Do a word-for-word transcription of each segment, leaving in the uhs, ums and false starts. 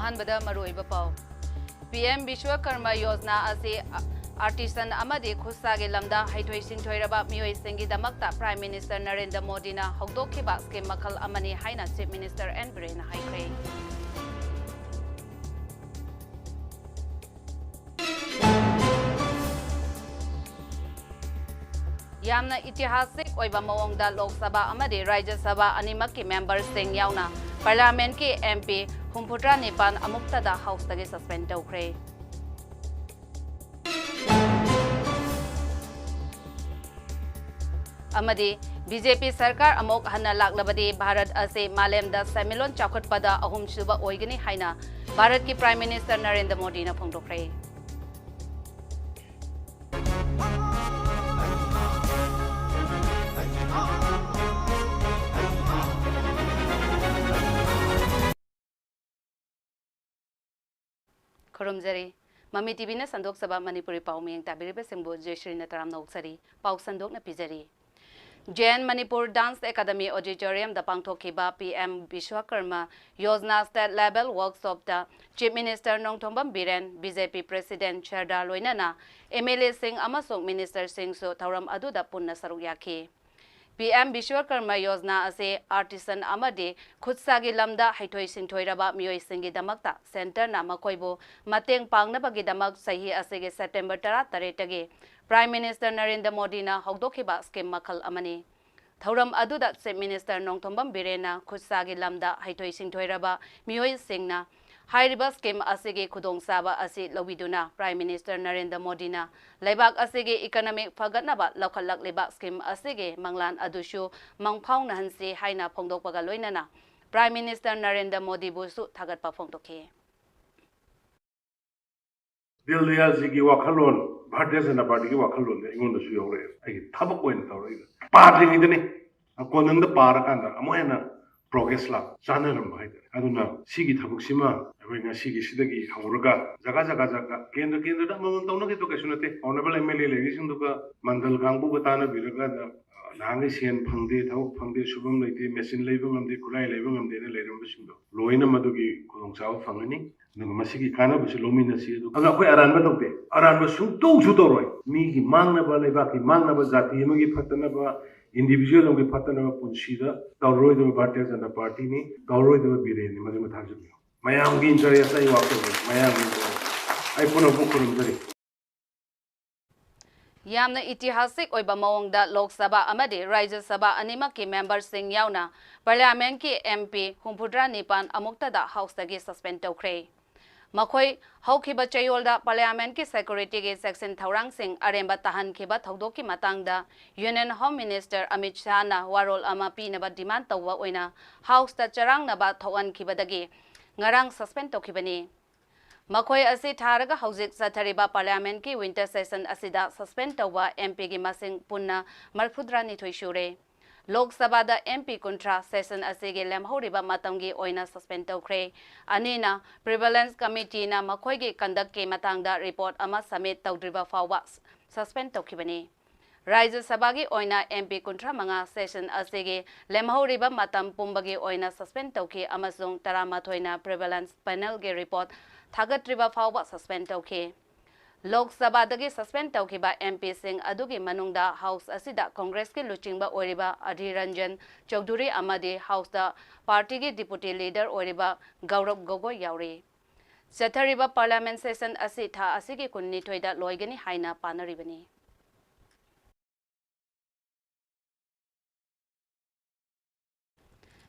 ꯑꯍꯥꯟꯕꯗ ꯃꯔꯨꯑꯣꯏꯕ ꯄꯥꯎ꯫ ꯄꯤ ꯑꯦꯝ ꯕꯤꯁ꯭ꯋꯀꯔꯃ ꯌꯣꯖꯅꯥ ꯑꯁꯤ ꯑꯥꯔꯇꯤꯁꯟ ꯑꯃꯗꯤ ꯈꯨꯠꯁꯥꯒꯤ ꯂꯝꯗ ꯍꯩꯊꯣꯏ ꯁꯤꯡꯊꯣꯏꯔꯕ ꯃꯤꯑꯣꯏꯁꯤꯡꯒꯤꯗꯃꯛꯇ ꯄ꯭ꯔꯥꯏꯝ ꯃꯤꯅꯤꯁꯇꯔ ꯅꯔꯦꯟꯗ꯭ꯔ ꯃꯣꯗꯤꯅ ꯍꯧꯗꯣꯛꯈꯤꯕ ꯁ꯭ꯀꯤꯝ ꯃꯈꯜ ꯑꯃꯅꯤ ꯍꯥꯏꯅ ꯆꯤꯐ ꯃꯤꯅꯤꯁꯇꯔ ꯑꯦꯟ ꯕꯤꯔꯦꯟꯅ ꯍꯥꯏꯈ꯭ꯔꯦ꯫ ꯌꯥꯝꯅ ꯏꯇꯤꯍꯥꯁꯤꯛ ꯑꯣꯏꯕ ꯃꯑꯣꯡꯗ ꯂꯣꯛ ꯁꯚꯥ ꯑꯃꯗꯤ ꯔꯥꯖ꯭ꯌ ꯁꯚꯥ ꯑꯅꯤꯃꯛꯀꯤ ꯃꯦꯝꯕꯔꯁꯤꯡ ꯌꯥꯎꯅ ꯄꯥꯔꯂꯤꯌꯥꯃꯦꯟꯠꯀꯤ ꯑꯦꯝ ꯄꯤ ꯍꯨꯝꯐꯨꯇꯔꯥ ꯅꯤꯄꯥꯟ ꯑꯃꯨꯛꯇꯗ ꯍꯥꯎꯁꯇꯒꯤ ꯁꯁꯄꯦꯟ ꯇꯧꯈ꯭ꯔꯦ꯫ ꯑꯃꯗꯤ ꯕꯤ ꯖꯦ ꯄꯤ ꯁꯔꯀꯥꯔ ꯑꯃꯨꯛ ꯍꯟꯅ ꯂꯥꯛꯂꯕꯗꯤ ꯚꯥꯔꯠ ꯑꯁꯤ ꯃꯥꯂꯦꯝꯗ ꯁꯦꯟꯃꯤꯠꯂꯣꯟ ꯆꯥꯎꯈꯠꯄꯗ ꯑꯍꯨꯝꯁꯨꯕ ꯑꯣꯏꯒꯅꯤ ꯍꯥꯏꯅ ꯚꯥꯔꯠꯀꯤ ꯄ꯭ꯔꯥꯏꯝ ꯃꯤꯅꯤꯁꯇꯔ ꯅꯔꯦꯟꯗ꯭ꯔ ꯃꯣꯗꯤꯅ ꯐꯣꯡꯗꯣꯛꯈ꯭ꯔꯦ꯫ ꯈꯨꯔꯨꯝꯖꯔꯤ꯫ ꯃꯃꯤ ꯇꯤ ꯚꯤꯅ ꯁꯟꯗꯣꯛꯆꯕ ꯃꯅꯤꯄꯨꯔꯤ ꯄꯥꯎ ꯃꯤꯌꯦꯡ ꯇꯥꯕꯤꯔꯤꯕꯁꯤꯡꯕꯨ ꯖꯦꯁ꯭ꯔꯤꯅ ꯇꯔꯥꯝꯅ ꯑꯣꯛꯆꯔꯤ꯫ ꯄꯥꯎ ꯁꯟꯗꯣꯛꯅ ꯄꯤꯖꯔꯤ꯫ ꯖꯦꯟ ꯃꯅꯤꯄꯨꯔ ꯗꯥꯟꯁ ꯑꯦꯀꯥꯗꯃꯤ ꯑꯣꯗꯤꯇꯣꯔꯤꯌꯝꯗ ꯄꯥꯡꯊꯣꯛꯈꯤꯕ P M Vishwakarma Yojana state level ꯋꯔꯛꯁꯣꯞꯇ chief minister Nongthombam Biren, B J P president ꯁꯔꯗꯥꯔ ꯂꯣꯏꯅꯅ ꯑꯦꯝ ꯑꯦꯜ ꯑꯦꯁꯤꯡ ꯑꯃꯁꯨꯡ ꯃꯤꯅꯤꯁꯇꯔꯁꯤꯡꯁꯨ ꯊꯧꯔꯝ ꯑꯗꯨꯗ ꯄꯨꯟꯅ ꯁꯔꯨꯛ ꯌꯥꯈꯤ꯫ ꯄꯤ ꯑꯦꯝ ꯕꯤꯁ꯭ꯋꯀꯔꯃ ꯌꯣꯖꯅꯥ ꯑꯁꯤ ꯑꯥꯔꯇꯤꯁꯟ ꯑꯃꯗꯤ ꯈꯨꯠꯁꯥꯒꯤ ꯂꯝꯗ ꯍꯩꯊꯣꯏ ꯁꯤꯡꯊꯣꯏꯔꯕ ꯃꯤꯑꯣꯏꯁꯤꯡꯒꯤꯗꯃꯛꯇ ꯁꯦꯟꯇꯔꯅ ꯃꯈꯣꯏꯕꯨ ꯃꯇꯦꯡ ꯄꯥꯡꯅꯕꯒꯤꯗꯃꯛ ꯆꯍꯤ ꯑꯁꯤꯒꯤ ꯁꯦꯞꯇꯦꯝꯕꯔ ꯇꯔꯥꯇꯔꯦꯠꯇꯒꯤ ꯄ꯭ꯔꯥꯏꯝ ꯃꯤꯅꯤꯁꯇꯔ ꯅꯔꯦꯟꯗ꯭ꯔ ꯃꯣꯗꯤꯅ ꯍꯧꯗꯣꯛꯈꯤꯕ ꯁ꯭ꯀꯤꯝ ꯃꯈꯜ ꯑꯃꯅꯤ꯫ ꯊꯧꯔꯝ ꯑꯗꯨꯗ ꯆꯤꯐ ꯃꯤꯅꯤꯁꯇꯔ ꯅꯣꯡꯊꯣꯝꯕꯝ ꯕꯤꯔꯦꯟꯅ ꯈꯨꯠꯁꯥꯒꯤ ꯂꯝꯗ ꯍꯩꯊꯣꯏ ꯁꯤꯡꯊꯣꯏꯔꯕ ꯃꯤꯑꯣꯏꯁꯤꯡꯅ ꯍꯥꯏꯔꯤꯕ ꯁ꯭ꯀꯤꯝ ꯑꯁꯤꯒꯤ ꯈꯨꯗꯣꯡꯆꯥꯕ ꯑꯁꯤ ꯂꯧꯕꯤꯗꯨꯅ ꯄ꯭ꯔꯥꯏꯝ ꯃꯤꯅꯤꯁꯇꯔ ꯅꯔꯦꯟꯗ꯭ꯔ ꯃꯣꯗꯤꯅ ꯂꯩꯕꯥꯛ ꯑꯁꯤꯒꯤ ꯏꯀꯣꯅꯣꯃꯤꯛ ꯐꯒꯠꯅꯕ ꯂꯧꯈꯠꯂꯛꯂꯤꯕ ꯁ꯭ꯀꯤꯝ ꯑꯁꯤꯒꯤ ꯃꯪꯂꯥꯟ ꯑꯗꯨꯁꯨ ꯃꯪꯐꯥꯎꯅꯍꯟꯁꯤ ꯍꯥꯏꯅ ꯐꯣꯡꯗꯣꯛꯄꯒ ꯂꯣꯏꯅꯅ ꯄ꯭ꯔꯥꯏꯝ ꯃꯤꯅꯤꯁꯇꯔ ꯅꯔꯦꯟꯗ꯭ꯔ ꯃꯣꯗꯤꯕꯨꯁꯨ ꯊꯥꯒꯠꯄ ꯐꯣꯡꯗꯣꯛꯈꯤ꯫ ꯗꯤꯟ ꯗꯌꯥꯜꯖꯤꯒꯤ ꯋꯥꯈꯜꯂꯣꯟ, ꯚꯥꯔꯇꯤꯌ ꯖꯅꯇꯥ ꯄꯥꯔꯇꯤꯒꯤ ꯋꯥꯈꯜꯂꯣꯟꯗꯤ ꯑꯩꯉꯣꯟꯗꯁꯨ ꯌꯥꯎꯔꯛꯑꯦ꯫ ꯑꯩꯒꯤ ꯊꯕꯛ ꯑꯣꯏꯅ ꯇꯧꯔꯛꯏꯕ꯫ ꯄꯥꯗ꯭ꯔꯤꯉꯩꯗꯅꯦ, ꯀꯣꯅꯨꯡꯗ ꯄꯥꯔꯀꯥꯟꯗ ꯑꯃꯨꯛ ꯍꯦꯟꯅ ꯄ꯭ꯔꯣꯒ꯭ꯔꯦꯁ ꯂꯥꯛ ꯆꯥꯅꯔꯝꯕ ꯍꯥꯏꯇꯥꯔꯦ꯫ ꯑꯗꯨꯅ ꯁꯤꯒꯤ ꯊꯕꯛꯁꯤꯃ ꯑꯩꯈꯣꯏ ꯉꯁꯤꯒꯤꯁꯤꯗꯒꯤ ꯍꯧꯔꯒ ꯖꯒꯥ ꯖꯒꯥ ꯖꯒꯥ, ꯀꯦꯟꯗ꯭ꯔ ꯀꯦꯟꯗ꯭ꯔꯗ ꯑꯃꯃꯝ ꯇꯧꯅꯈꯤꯕ ꯀꯩꯁꯨ ꯅꯠꯇꯦ꯫ ꯑꯣꯅꯔꯦꯕꯜ ꯑꯦꯝ ꯑꯦꯜ ꯑꯦ ꯂꯩꯔꯤꯁꯤꯡꯗꯨꯒ ꯃꯟꯗꯜ ꯀꯥꯡꯕꯨꯒ ꯇꯥꯟꯅꯕꯤꯔꯒ, ꯑ, ꯅꯍꯥꯟꯈꯩ ꯁꯦꯟ ꯐꯪꯗꯦ, ꯊꯕꯛ ꯐꯪꯗꯦ, ꯁꯨꯐꯝ ꯂꯩꯇꯦ, ꯃꯦꯆꯤꯟ ꯂꯩꯕ ꯉꯝꯗꯦ, ꯈꯨꯠꯂꯥꯏ ꯂꯩꯕ ꯉꯝꯗꯦꯅ ꯂꯩꯔꯝꯕꯁꯤꯡꯗꯣ ꯂꯣꯏꯅ ꯃꯗꯨꯒꯤ ꯈꯨꯗꯣꯡꯆꯥꯕ ꯐꯪꯒꯅꯤ꯫ ꯑꯗꯨꯒ ꯃꯁꯤꯒꯤ ꯀꯥꯟꯅꯕꯁꯨ ꯂꯧꯃꯤꯟꯅꯁꯤ꯫ ꯑꯗꯨꯒ ꯑꯩꯈꯣꯏ ꯑꯔꯥꯟꯕ ꯇꯧꯗꯦ, ꯑꯔꯥꯟꯕ ꯁꯨꯡꯇꯧꯁꯨ ꯇꯧꯔꯣꯏ꯫ ꯃꯤꯒꯤ ꯃꯥꯡꯅꯕ, ꯂꯩꯕꯥꯛꯀꯤ ꯃꯥꯡꯅꯕ, ꯖꯥꯇꯤ ꯑꯃꯒꯤ ꯐꯠꯇꯅꯕ, individual ꯑꯃꯒꯤ ꯐꯠꯇꯅꯕ ꯄꯨꯟꯁꯤꯗ ꯇꯧꯔꯔꯣꯏꯗꯕ ꯚꯥꯔꯇꯤꯌ ꯖꯅꯇꯥ ꯄꯥꯔꯇꯤꯅꯤ, ꯇꯧꯔꯔꯣꯏꯗꯕ ꯕꯤꯔꯦꯟꯅꯤ꯫ ꯃꯗꯨꯃ ꯊꯥꯖꯕꯤꯌꯨ꯫ ꯃꯌꯥꯝꯒꯤ interest ꯑꯩ ꯋꯥꯈꯜꯗ, ꯃꯌꯥꯝꯒꯤ interest꯫ ꯑꯩ ꯄꯨꯝꯅꯃꯛꯄꯨ ꯈꯨꯔꯨꯝꯖꯔꯤ꯫ ꯌꯥꯝꯅ ꯏꯇꯤꯍꯥꯁꯤꯛ ꯑꯣꯏꯕ ꯃꯑꯣꯡꯗ ꯂꯣꯛ ꯁꯚꯥ ꯑꯃꯗꯤ ꯔꯥꯖ꯭ꯌ ꯁꯚꯥ ꯑꯅꯤꯃꯛꯀꯤ memberꯁꯤꯡ ꯌꯥꯎꯅ Parliamentꯀꯤ MP ꯍꯨꯝꯐꯨꯇꯔꯥ ꯅꯤꯄꯥꯟ ꯑꯃꯨꯛꯇꯗ Houseꯇꯒꯤ suspend ꯇꯧꯈ꯭ꯔꯦ꯫ ꯃꯈꯣꯏ ꯍꯧꯈꯤꯕ ꯆꯌꯣꯜꯗ Parliamentꯀꯤ securityꯒꯤ ꯆꯦꯛꯁꯤꯟ ꯊꯧꯔꯥꯡꯁꯤꯡ ꯑꯔꯦꯝꯕ ꯇꯥꯍꯟꯈꯤꯕ ꯊꯧꯗꯣꯛꯀꯤ ꯃꯇꯥꯡꯗ Union Home Minister ꯑꯃꯤꯠ ꯁꯥꯍꯅ ꯋꯥꯔꯣꯜ ꯑꯃ ꯄꯤꯅꯕ demand ꯇꯧꯕ ꯑꯣꯏꯅ Houseꯇ ꯆꯔꯥꯡꯅꯕ ꯊꯣꯛꯍꯟꯈꯤꯕꯗꯒꯤ ꯉꯔꯥꯡ suspend ꯇꯧꯈꯤꯕꯅꯤ꯫ ꯃꯈꯣꯏ ꯑꯁꯤ ꯊꯥꯔꯒ ꯍꯧꯖꯤꯛ ꯆꯠꯊꯔꯤꯕ Parliamentꯀꯤ winter session ꯑꯁꯤꯗ suspend ꯇꯧꯕ MPꯒꯤ ꯃꯁꯤꯡ ꯄꯨꯟꯅ ꯃꯔꯤꯐꯨꯇꯔꯥꯅꯤꯊꯣꯏ ꯁꯨꯔꯦ꯫ ꯂꯣꯛ ꯁꯚꯥꯗ MP ꯀꯨꯟꯊ꯭ꯔꯥ session ꯑꯁꯤꯒꯤ ꯂꯦꯝꯍꯧꯔꯤꯕ ꯃꯇꯝꯒꯤ ꯑꯣꯏꯅ suspend ꯇꯧꯈ꯭ꯔꯦ꯫ ꯑꯅꯤꯅ prevalence committeeꯅ ꯃꯈꯣꯏꯒꯤ conductꯀꯤ ꯃꯇꯥꯡꯗ report ꯑꯃ submit ꯇꯧꯗ꯭ꯔꯤꯕ ꯐꯥꯎꯕ suspend ꯇꯧꯈꯤꯕꯅꯤ꯫ ꯔꯥꯖ꯭ꯌ ꯁꯚꯥꯒꯤ ꯑꯣꯏꯅ MP ꯀꯨꯟꯊ꯭ꯔꯥ ꯃꯉꯥ session ꯑꯁꯤꯒꯤ ꯂꯦꯝꯍꯧꯔꯤꯕ ꯃꯇꯝ ꯄꯨꯝꯕꯒꯤ ꯑꯣꯏꯅ suspend ꯇꯧꯈꯤ ꯑꯃꯁꯨꯡ ꯇꯔꯥꯃꯥꯊꯣꯏꯅ prevalence panelꯒꯤ report ꯊꯥꯒꯠꯇ꯭ꯔꯤꯕ ꯐꯥꯎꯕ suspend ꯇꯧꯈꯤ꯫ ꯂꯣꯛ ꯁꯚꯥꯗꯒꯤ suspend ꯇꯧꯈꯤꯕ MPꯁꯤꯡ ꯑꯗꯨꯒꯤ ꯃꯅꯨꯡꯗ House ꯑꯁꯤꯗ Congressꯀꯤ ꯂꯨꯆꯤꯡꯕ ꯑꯣꯏꯔꯤꯕ ꯑꯙꯤꯔ ꯔꯟꯖꯟ ꯆꯧꯙꯨꯔꯤ ꯑꯃꯗꯤ Houseꯇ partyꯒꯤ deputy leader ꯑꯣꯏꯔꯤꯕ ꯒꯧꯔꯕ ꯒꯣꯒꯣꯏ ꯌꯥꯎꯔꯤ꯫ ꯆꯠꯊꯔꯤꯕ Parliament session ꯑꯁꯤ ꯊꯥ ꯑꯁꯤꯒꯤ ꯀꯨꯟꯅꯤꯊꯣꯏꯗ ꯂꯣꯏꯒꯅꯤ ꯍꯥꯏꯅ ꯄꯥꯅꯔꯤꯕꯅꯤ꯫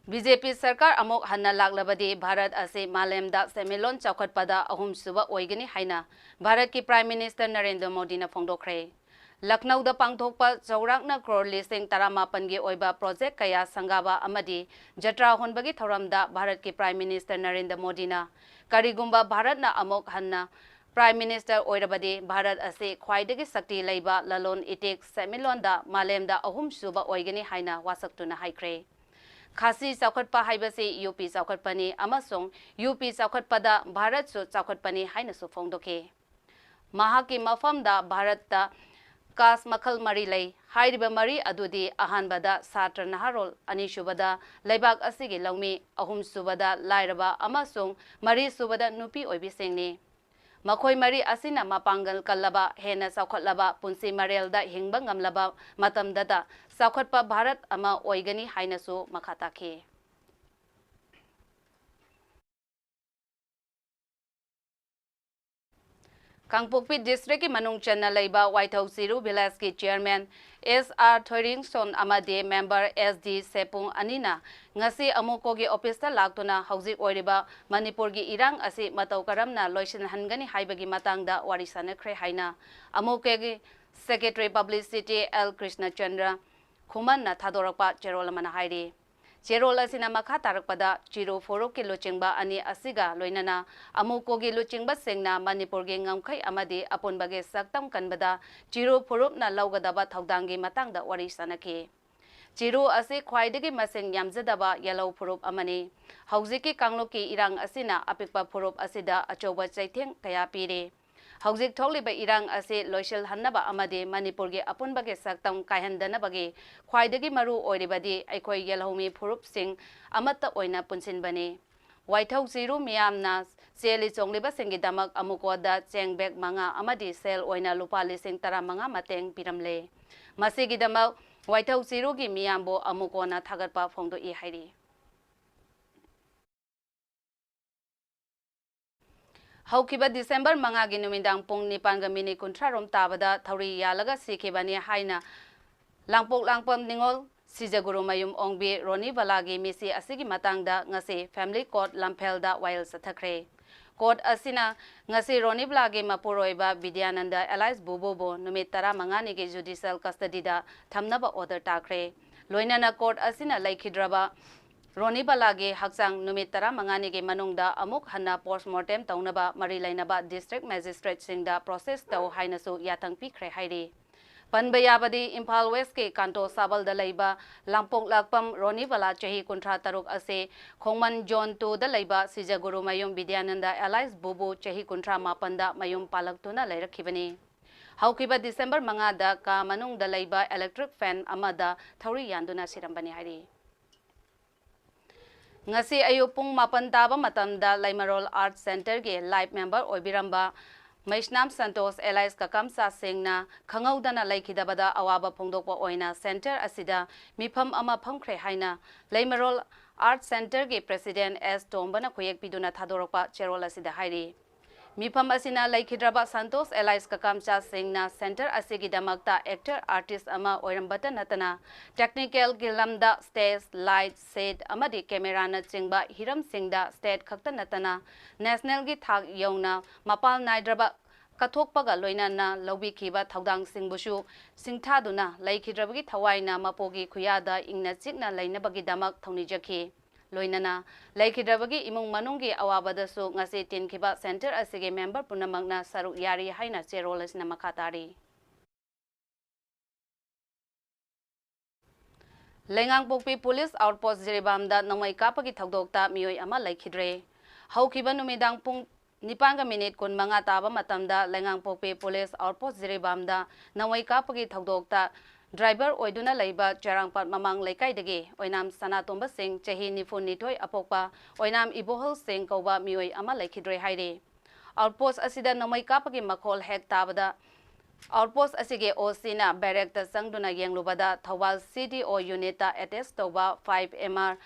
BJP ꯁꯔꯀꯥꯔ ꯑꯃꯨꯛ ꯍꯟꯅ ꯂꯥꯛꯂꯕꯗꯤ ꯚꯥꯔꯠ ꯑꯁꯤ ꯃꯥꯂꯦꯝꯗ ꯁꯦꯟꯃꯤꯠꯂꯣꯟ ꯆꯥꯎꯈꯠꯄꯗ ꯑꯍꯨꯝꯁꯨꯕ ꯑꯣꯏꯒꯅꯤ ꯍꯥꯏꯅ ꯚꯥꯔꯠꯀꯤ Prime Minister ꯅꯔꯦꯟꯗ꯭ꯔ ꯃꯣꯗꯤꯅ ꯐꯣꯡꯗꯣꯛꯈ꯭ꯔꯦ꯫ ꯂꯈꯅꯧꯗ ꯄꯥꯡꯊꯣꯛꯄ ꯆꯥꯎꯔꯥꯛꯅ crore ꯂꯤꯁꯤꯡ ꯇꯔꯥꯃꯥꯄꯟꯒꯤ ꯑꯣꯏꯕ project ꯀꯌꯥ ꯁꯪꯒꯥꯕ ꯑꯃꯗꯤ ꯖꯇ꯭ꯔꯥ ꯍꯣꯟꯕꯒꯤ ꯊꯧꯔꯝꯗ ꯚꯥꯔꯠꯀꯤ Prime Minister ꯅꯔꯦꯟꯗ꯭ꯔ ꯃꯣꯗꯤꯅ ꯀꯔꯤꯒꯨꯝꯕ ꯚꯥꯔꯠꯅ ꯑꯃꯨꯛ ꯍꯟꯅ Prime Minister ꯑꯣꯏꯔꯕꯗꯤ ꯚꯥꯔꯠ ꯑꯁꯤ ꯈ꯭ꯋꯥꯏꯗꯒꯤ ꯁꯛꯇꯤ ꯂꯩꯕ ꯂꯂꯣꯟ ꯏꯇꯤꯛ ꯁꯦꯟꯃꯤꯠꯂꯣꯟꯗ ꯃꯥꯂꯦꯝꯗ ꯑꯍꯨꯝꯁꯨꯕ ꯑꯣꯏꯒꯅꯤ ꯍꯥꯏꯅ ꯋꯥꯁꯛꯇꯨꯅ ꯍꯥꯏꯈ꯭ꯔꯦ꯫ ꯈꯥꯁꯤ ꯆꯥꯎꯈꯠꯄ ꯍꯥꯏꯕꯁꯤ ꯌꯨ ꯄꯤ ꯆꯥꯎꯈꯠꯄꯅꯤ ꯑꯃꯁꯨꯡ ꯌꯨ ꯄꯤ ꯆꯥꯎꯈꯠꯄꯗ ꯚꯥꯔꯠꯁꯨ ꯆꯥꯎꯈꯠꯄꯅꯤ ꯍꯥꯏꯅꯁꯨ ꯐꯣꯡꯗꯣꯛꯈꯤ꯫ ꯃꯍꯥꯛꯀꯤ ꯃꯐꯝꯗ ꯚꯥꯔꯠꯇ ꯀꯥꯁ ꯃꯈꯜ ꯃꯔꯤ ꯂꯩ꯫ ꯍꯥꯏꯔꯤꯕ ꯃꯔꯤ ꯑꯗꯨꯗꯤ ꯑꯍꯥꯟꯕꯗ ꯁꯥꯇ꯭ꯔ ꯅꯍꯥꯔꯣꯜ, ꯑꯅꯤꯁꯨꯕꯗ ꯂꯩꯕꯥꯛ ꯑꯁꯤꯒꯤ ꯂꯧꯃꯤ, ꯑꯍꯨꯝꯁꯨꯕꯗ ꯂꯥꯏꯔꯕ ꯑꯃꯁꯨꯡ ꯃꯔꯤꯁꯨꯕꯗ ꯅꯨꯄꯤ ꯑꯣꯏꯕꯤꯁꯤꯡꯅꯤ꯫ ꯃꯈꯣꯏ ꯃꯔꯤ ꯑꯁꯤꯅ ꯃꯄꯥꯡꯒꯜ ꯀꯜꯂꯕ, ꯍꯦꯟꯅ ꯆꯥꯎꯈꯠꯂꯕ ꯄꯨꯟꯁꯤ ꯃꯔꯦꯜꯗ ꯍꯤꯡꯕ ꯉꯝꯂꯕ ꯃꯇꯝꯗꯇ ꯆꯥꯎꯈꯠꯄ ꯚꯥꯔꯠ ꯑꯃ ꯑꯣꯏꯒꯅꯤ ꯍꯥꯏꯅꯁꯨ ꯃꯈꯥ ꯇꯥꯈꯤ꯫ ꯀꯥꯡꯄꯣꯛꯄꯤ districtꯀꯤ ꯃꯅꯨꯡ ꯆꯟꯅ ꯂꯩꯕ ꯋꯥꯏꯊꯧ ꯆꯤꯔꯨ villageꯀꯤ chairman S R ꯊꯣꯏꯔꯤꯡꯁꯣꯟ ꯑꯃꯗꯤ member S D ꯁꯦꯄꯨꯡ ꯑꯅꯤꯅ ꯉꯁꯤ ꯑꯃꯨꯀꯣꯒꯤ officeꯇ ꯂꯥꯛꯇꯨꯅ ꯍꯧꯖꯤꯛ ꯑꯣꯏꯔꯤꯕ ꯃꯅꯤꯄꯨꯔꯒꯤ ꯏꯔꯥꯡ ꯑꯁꯤ ꯃꯇꯧ ꯀꯔꯝꯅ ꯂꯣꯏꯁꯤꯟꯍꯟꯒꯅꯤ ꯍꯥꯏꯕꯒꯤ ꯃꯇꯥꯡꯗ ꯋꯥꯔꯤ ꯁꯥꯅꯈ꯭ꯔꯦ ꯍꯥꯏꯅ ꯑꯃꯨꯀꯣꯒꯤ secretary publicity L ꯀ꯭ꯔꯤꯁꯅꯆꯟꯗ꯭ꯔ ꯈꯨꯃꯟꯅ ꯊꯥꯗꯣꯔꯛꯄ ꯆꯦꯔꯣꯜ ꯑꯃꯅ ꯍꯥꯏꯔꯤ꯫ ꯆꯦꯔꯣꯜ ꯑꯁꯤꯅ ꯃꯈꯥ ꯇꯥꯔꯛꯄꯗ ꯆꯤꯔꯨ ꯐꯨꯔꯨꯞꯀꯤ ꯂꯨꯆꯤꯡꯕ ꯑꯅꯤ ꯑꯁꯤꯒ ꯂꯣꯏꯅꯅ ꯑꯃꯨꯀꯣꯒꯤ ꯂꯨꯆꯤꯡꯕꯁꯤꯡꯅ ꯃꯅꯤꯄꯨꯔꯒꯤ ꯉꯝꯈꯩ ꯑꯃꯗꯤ ꯑꯄꯨꯟꯕꯒꯤ ꯁꯛꯇꯝ ꯀꯟꯕꯗ ꯆꯤꯔꯨ ꯐꯨꯔꯨꯞꯅ ꯂꯧꯒꯗꯕ ꯊꯧꯗꯥꯡꯒꯤ ꯃꯇꯥꯡꯗ ꯋꯥꯔꯤ ꯁꯥꯅꯈꯤ꯫ ꯆꯤꯔꯨ ꯑꯁꯤ ꯈ꯭ꯋꯥꯏꯗꯒꯤ ꯃꯁꯤꯡ ꯌꯥꯝꯖꯗꯕ ꯌꯦꯜꯍꯧ ꯐꯨꯔꯨꯞ ꯑꯃꯅꯤ꯫ ꯍꯧꯖꯤꯛꯀꯤ ꯀꯥꯡꯂꯨꯞꯀꯤ ꯏꯔꯥꯡ ꯑꯁꯤꯅ ꯑꯄꯤꯛꯄ ꯐꯨꯔꯨꯞ ꯑꯁꯤꯗ ꯑꯆꯧꯕ ꯆꯩꯊꯦꯡ ꯀꯌꯥ ꯄꯤꯔꯤ꯫ ꯍꯧꯖꯤꯛ ꯊꯣꯛꯂꯤꯕ ꯏꯔꯥꯡ ꯑꯁꯤ ꯂꯣꯏꯁꯤꯜꯍꯟꯅꯕ ꯑꯃꯗꯤ ꯃꯅꯤꯄꯨꯔꯒꯤ ꯑꯄꯨꯟꯕꯒꯤ ꯁꯛꯇꯝ ꯀꯥꯏꯍꯟꯗꯅꯕꯒꯤ ꯈ꯭ꯋꯥꯏꯗꯒꯤ ꯃꯔꯨ ꯑꯣꯏꯔꯤꯕꯗꯤ ꯑꯩꯈꯣꯏ ꯌꯦꯜꯍꯧꯃꯤ ꯐꯨꯔꯨꯞꯁꯤꯡ ꯑꯃꯠꯇ ꯑꯣꯏꯅ ꯄꯨꯟꯁꯤꯟꯕꯅꯤ꯫ ꯋꯥꯏꯊꯧ ꯆꯤꯔꯨ ꯃꯤꯌꯥꯝꯅ ꯆꯦꯜꯂꯤ ꯆꯣꯡꯂꯤꯕꯁꯤꯡꯒꯤꯗꯃꯛ ꯑꯃꯨꯀꯣꯗ ꯆꯦꯡ bag ꯃꯉꯥ ꯑꯃꯗꯤ ꯁꯦꯜ ꯑꯣꯏꯅ ꯂꯨꯄꯥ ꯂꯤꯁꯤꯡ ꯇꯔꯥꯃꯉꯥ ꯃꯇꯦꯡ ꯄꯤꯔꯝꯂꯦ꯫ ꯃꯁꯤꯒꯤꯗꯃꯛ ꯋꯥꯏꯊꯧ ꯆꯤꯔꯨꯒꯤ ꯃꯤꯌꯥꯝꯕꯨ ꯑꯃꯨꯀꯣꯅ ꯊꯥꯒꯠꯄ ꯐꯣꯡꯗꯣꯛꯏ ꯍꯥꯏꯔꯤ꯫ ꯍꯧꯈꯤꯕ December ꯃꯉꯥꯒꯤ ꯅꯨꯃꯤꯗꯥꯡ ꯄꯨꯡ ꯅꯤꯄꯥꯟꯒ minute ꯀꯨꯟꯊ꯭ꯔꯥ ꯔꯣꯝ ꯇꯥꯕꯗ ꯊꯧꯔꯤ ꯌꯥꯜꯂꯒ ꯁꯤꯈꯤꯕꯅꯤ ꯍꯥꯏꯅ ꯂꯥꯡꯄꯣꯛ ꯂꯥꯡꯄꯝ ꯅꯤꯉꯣꯜ ꯁꯤꯖꯒꯨꯔꯨꯃꯌꯨꯝ ꯑꯣꯡꯕꯤ ꯔꯣꯅꯤꯕꯂꯥꯒꯤ ꯃꯤꯁꯤ ꯑꯁꯤꯒꯤ ꯃꯇꯥꯡꯗ ꯉꯁꯤ family court ꯂꯝꯐꯦꯜꯗ ꯋꯥꯌꯦꯜ ꯆꯠꯊꯈ꯭ꯔꯦ꯫ Court ꯑꯁꯤꯅ ꯉꯁꯤ ꯔꯣꯅꯤꯕꯂꯥꯒꯤ ꯃꯄꯨꯔꯣꯏꯕ ꯕꯤꯗ꯭ꯌꯥꯅꯟꯗ alias ꯕꯨꯕꯨꯕꯨ ꯅꯨꯃꯤꯠ ꯇꯔꯥꯃꯉꯥꯅꯤꯒꯤ judicial custodyꯗ ꯊꯝꯅꯕ order ꯇꯥꯈ꯭ꯔꯦ꯫ ꯂꯣꯏꯅꯅ court ꯑꯁꯤꯅ ꯂꯩꯈꯤꯗ꯭ꯔꯕ ꯔꯣꯅꯤꯕꯂꯥꯒꯤ ꯍꯛꯆꯥꯡ ꯅꯨꯃꯤꯠ ꯇꯔꯥꯃꯉꯥꯅꯤꯒꯤ ꯃꯅꯨꯡꯗ ꯑꯃꯨꯛ ꯍꯟꯅ postmortem ꯇꯧꯅꯕ ꯃꯔꯤ ꯂꯩꯅꯕ district magistrateꯁꯤꯡꯗ process ꯇꯧ ꯍꯥꯏꯅꯁꯨ ꯌꯥꯊꯪ ꯄꯤꯈ꯭ꯔꯦ ꯍꯥꯏꯔꯤ꯫ ꯄꯟꯕ ꯌꯥꯕꯗꯤ, ꯏꯝꯐꯥꯜ Westꯀꯤ ꯀꯥꯟꯇꯣ ꯁꯥꯕꯜꯗ ꯂꯩꯕ ꯂꯥꯡꯄꯣꯛ ꯂꯥꯛꯄꯝ ꯔꯣꯅꯤꯕꯂꯥ ꯆꯍꯤ ꯀꯨꯟꯊ꯭ꯔꯥ ꯇꯔꯨꯛ ꯑꯁꯤ ꯈꯣꯡꯃꯟ Zone twoꯗ ꯂꯩꯕ ꯁꯤꯖꯒꯨꯔꯨꯃꯌꯨꯝ ꯕꯤꯗ꯭ꯌꯥꯅꯟꯗ alias ꯕꯨꯕꯨ ꯆꯍꯤ ꯀꯨꯟꯊ꯭ꯔꯥ ꯃꯥꯄꯟꯗ ꯃꯌꯨꯝ ꯄꯥꯜꯂꯛꯇꯨꯅ ꯂꯩꯔꯛꯈꯤꯕꯅꯤ꯫ ꯍꯧꯈꯤꯕ ꯗꯤꯁꯦꯝꯕꯔ ꯃꯉꯥꯗ ꯀꯥ ꯃꯅꯨꯡꯗ ꯂꯩꯕ electric fan ꯑꯃꯗ ꯊꯧꯔꯤ ꯌꯥꯟꯗꯨꯅ ꯁꯤꯔꯝꯕꯅꯤ ꯍꯥꯏꯔꯤ꯫ ꯉꯁꯤ ꯑꯌꯨꯛ ꯄꯨꯡ ꯃꯥꯄꯟ ꯇꯥꯕ ꯃꯇꯝꯗ ꯂꯩꯃꯔꯣꯜ Art Centreꯒꯤ life member ꯑꯣꯏꯕꯤꯔꯝꯕ ꯃꯩꯁꯅꯥꯝ ꯁꯟꯇꯣꯁ alias ꯀꯀꯝꯆꯥ ꯁꯤꯡꯅ ꯈꯪꯍꯧꯗꯅ ꯂꯩꯈꯤꯗꯕꯗ ꯑꯋꯥꯕ ꯐꯣꯡꯗꯣꯛꯄ ꯑꯣꯏꯅ center ꯑꯁꯤꯗ ꯃꯤꯐꯝ ꯑꯃ ꯐꯝꯈ꯭ꯔꯦ ꯍꯥꯏꯅ ꯂꯩꯃꯔꯣꯜ Art Centreꯒꯤ president ꯑꯦꯁ ꯇꯣꯝꯕꯅ ꯈꯨꯌꯦꯛ ꯄꯤꯗꯨꯅ ꯊꯥꯗꯣꯔꯛꯄ ꯆꯦꯔꯣꯜ ꯑꯁꯤꯗ ꯍꯥꯏꯔꯤ꯫ ꯃꯤꯐꯝ ꯑꯁꯤꯅ ꯂꯩꯈꯤꯗ꯭ꯔꯕ ꯁꯟꯇꯣꯁ alias ꯀꯀꯝꯆꯥ ꯁꯤꯡꯅ center ꯑꯁꯤꯒꯤꯗꯃꯛꯇ actor artist ꯑꯃ ꯑꯣꯏꯔꯝꯕꯇ ꯅꯠꯇꯅ technicalꯒꯤ ꯂꯝꯗ stage, light, set ꯑꯃꯗꯤ cameraꯅꯆꯤꯡꯕ ꯍꯤꯔꯝꯁꯤꯡꯗ state ꯈꯛꯇ ꯅꯠꯇꯅ nationalꯒꯤ ꯊꯥꯛ ꯌꯧꯅ ꯃꯄꯥꯜ ꯅꯥꯏꯗ꯭ꯔꯕ ꯀꯠꯊꯣꯛꯄꯒ ꯂꯣꯏꯅꯅ ꯂꯧꯕꯤꯈꯤꯕ ꯊꯧꯗꯥꯡꯁꯤꯡꯕꯨꯁꯨ ꯁꯤꯡꯊꯥꯗꯨꯅ ꯂꯩꯈꯤꯗ꯭ꯔꯕꯒꯤ ꯊꯋꯥꯏꯅ ꯃꯄꯨꯒꯤ ꯈꯨꯌꯥꯗ ꯏꯪꯅ ꯆꯤꯛꯅ ꯂꯩꯅꯕꯒꯤꯗꯃꯛ ꯊꯧꯅꯤꯖꯈꯤ꯫ ꯂꯣꯏꯅꯅ ꯂꯩꯈꯤꯗ꯭ꯔꯕꯒꯤ ꯏꯃꯨꯡ ꯃꯅꯨꯡꯒꯤ ꯑꯋꯥꯕꯗꯁꯨ ꯉꯁꯤ ꯇꯤꯟꯈꯤꯕ center ꯑꯁꯤꯒꯤ member ꯄꯨꯝꯅꯃꯛꯅ ꯁꯔꯨꯛ ꯌꯥꯔꯤ ꯍꯥꯏꯅ ꯆꯦꯔꯣꯜ ꯑꯁꯤꯅ ꯃꯈꯥ ꯇꯥꯔꯤ꯫ ꯂꯩꯉꯥꯡꯄꯣꯛꯄꯤ police outpost ꯖꯤꯔꯤꯕꯥꯝꯗ ꯅꯣꯡꯃꯩ ꯀꯥꯞꯄꯒꯤ ꯊꯧꯗꯣꯛꯇ ꯃꯤꯑꯣꯏ ꯑꯃ ꯂꯩꯈꯤꯗ꯭ꯔꯦ꯫ ꯍꯧꯈꯤꯕ ꯅꯨꯃꯤꯗꯥꯡ ꯄꯨꯡ ꯅꯤꯄꯥꯟꯒ minute ꯀꯨꯟꯃꯉꯥ ꯇꯥꯕ ꯃꯇꯝꯗ ꯂꯩꯉꯥꯡꯄꯣꯛꯄꯤ police outpost ꯖꯤꯔꯤꯕꯥꯝꯗ ꯅꯣꯡꯃꯩ ꯀꯥꯞꯄꯒꯤ ꯊꯧꯗꯣꯛꯇ driver ꯑꯣꯏꯗꯨꯅ ꯂꯩꯕ ꯆꯦꯔꯥꯡꯄꯥꯠ ꯃꯃꯥꯡ ꯂꯩꯀꯥꯏꯗꯒꯤ ꯑꯣꯏꯅꯥꯝ ꯁꯅꯥꯇꯣꯝꯕ ꯁꯤꯡ, ꯆꯍꯤ ꯅꯤꯐꯨ ꯅꯤꯊꯣꯏ ꯑꯄꯣꯛꯄ ꯑꯣꯏꯅꯥꯝ ꯏꯕꯣꯍꯜ ꯁꯤꯡ ꯀꯧꯕ ꯃꯤꯑꯣꯏ ꯑꯃ ꯂꯩꯈꯤꯗ꯭ꯔꯦ ꯍꯥꯏꯔꯤ꯫ Outpost ꯑꯁꯤꯗ ꯅꯣꯡꯃꯩ ꯀꯥꯞꯄꯒꯤ ꯃꯈꯣꯜ ꯍꯦꯛ ꯇꯥꯕꯗ outpost ꯑꯁꯤꯒꯤ OCꯅ barrackꯇ ꯆꯪꯗꯨꯅ ꯌꯦꯡꯂꯨꯕꯗ ꯊꯧꯕꯥꯜ CDO unitꯇ attach ꯇꯧꯕ five M R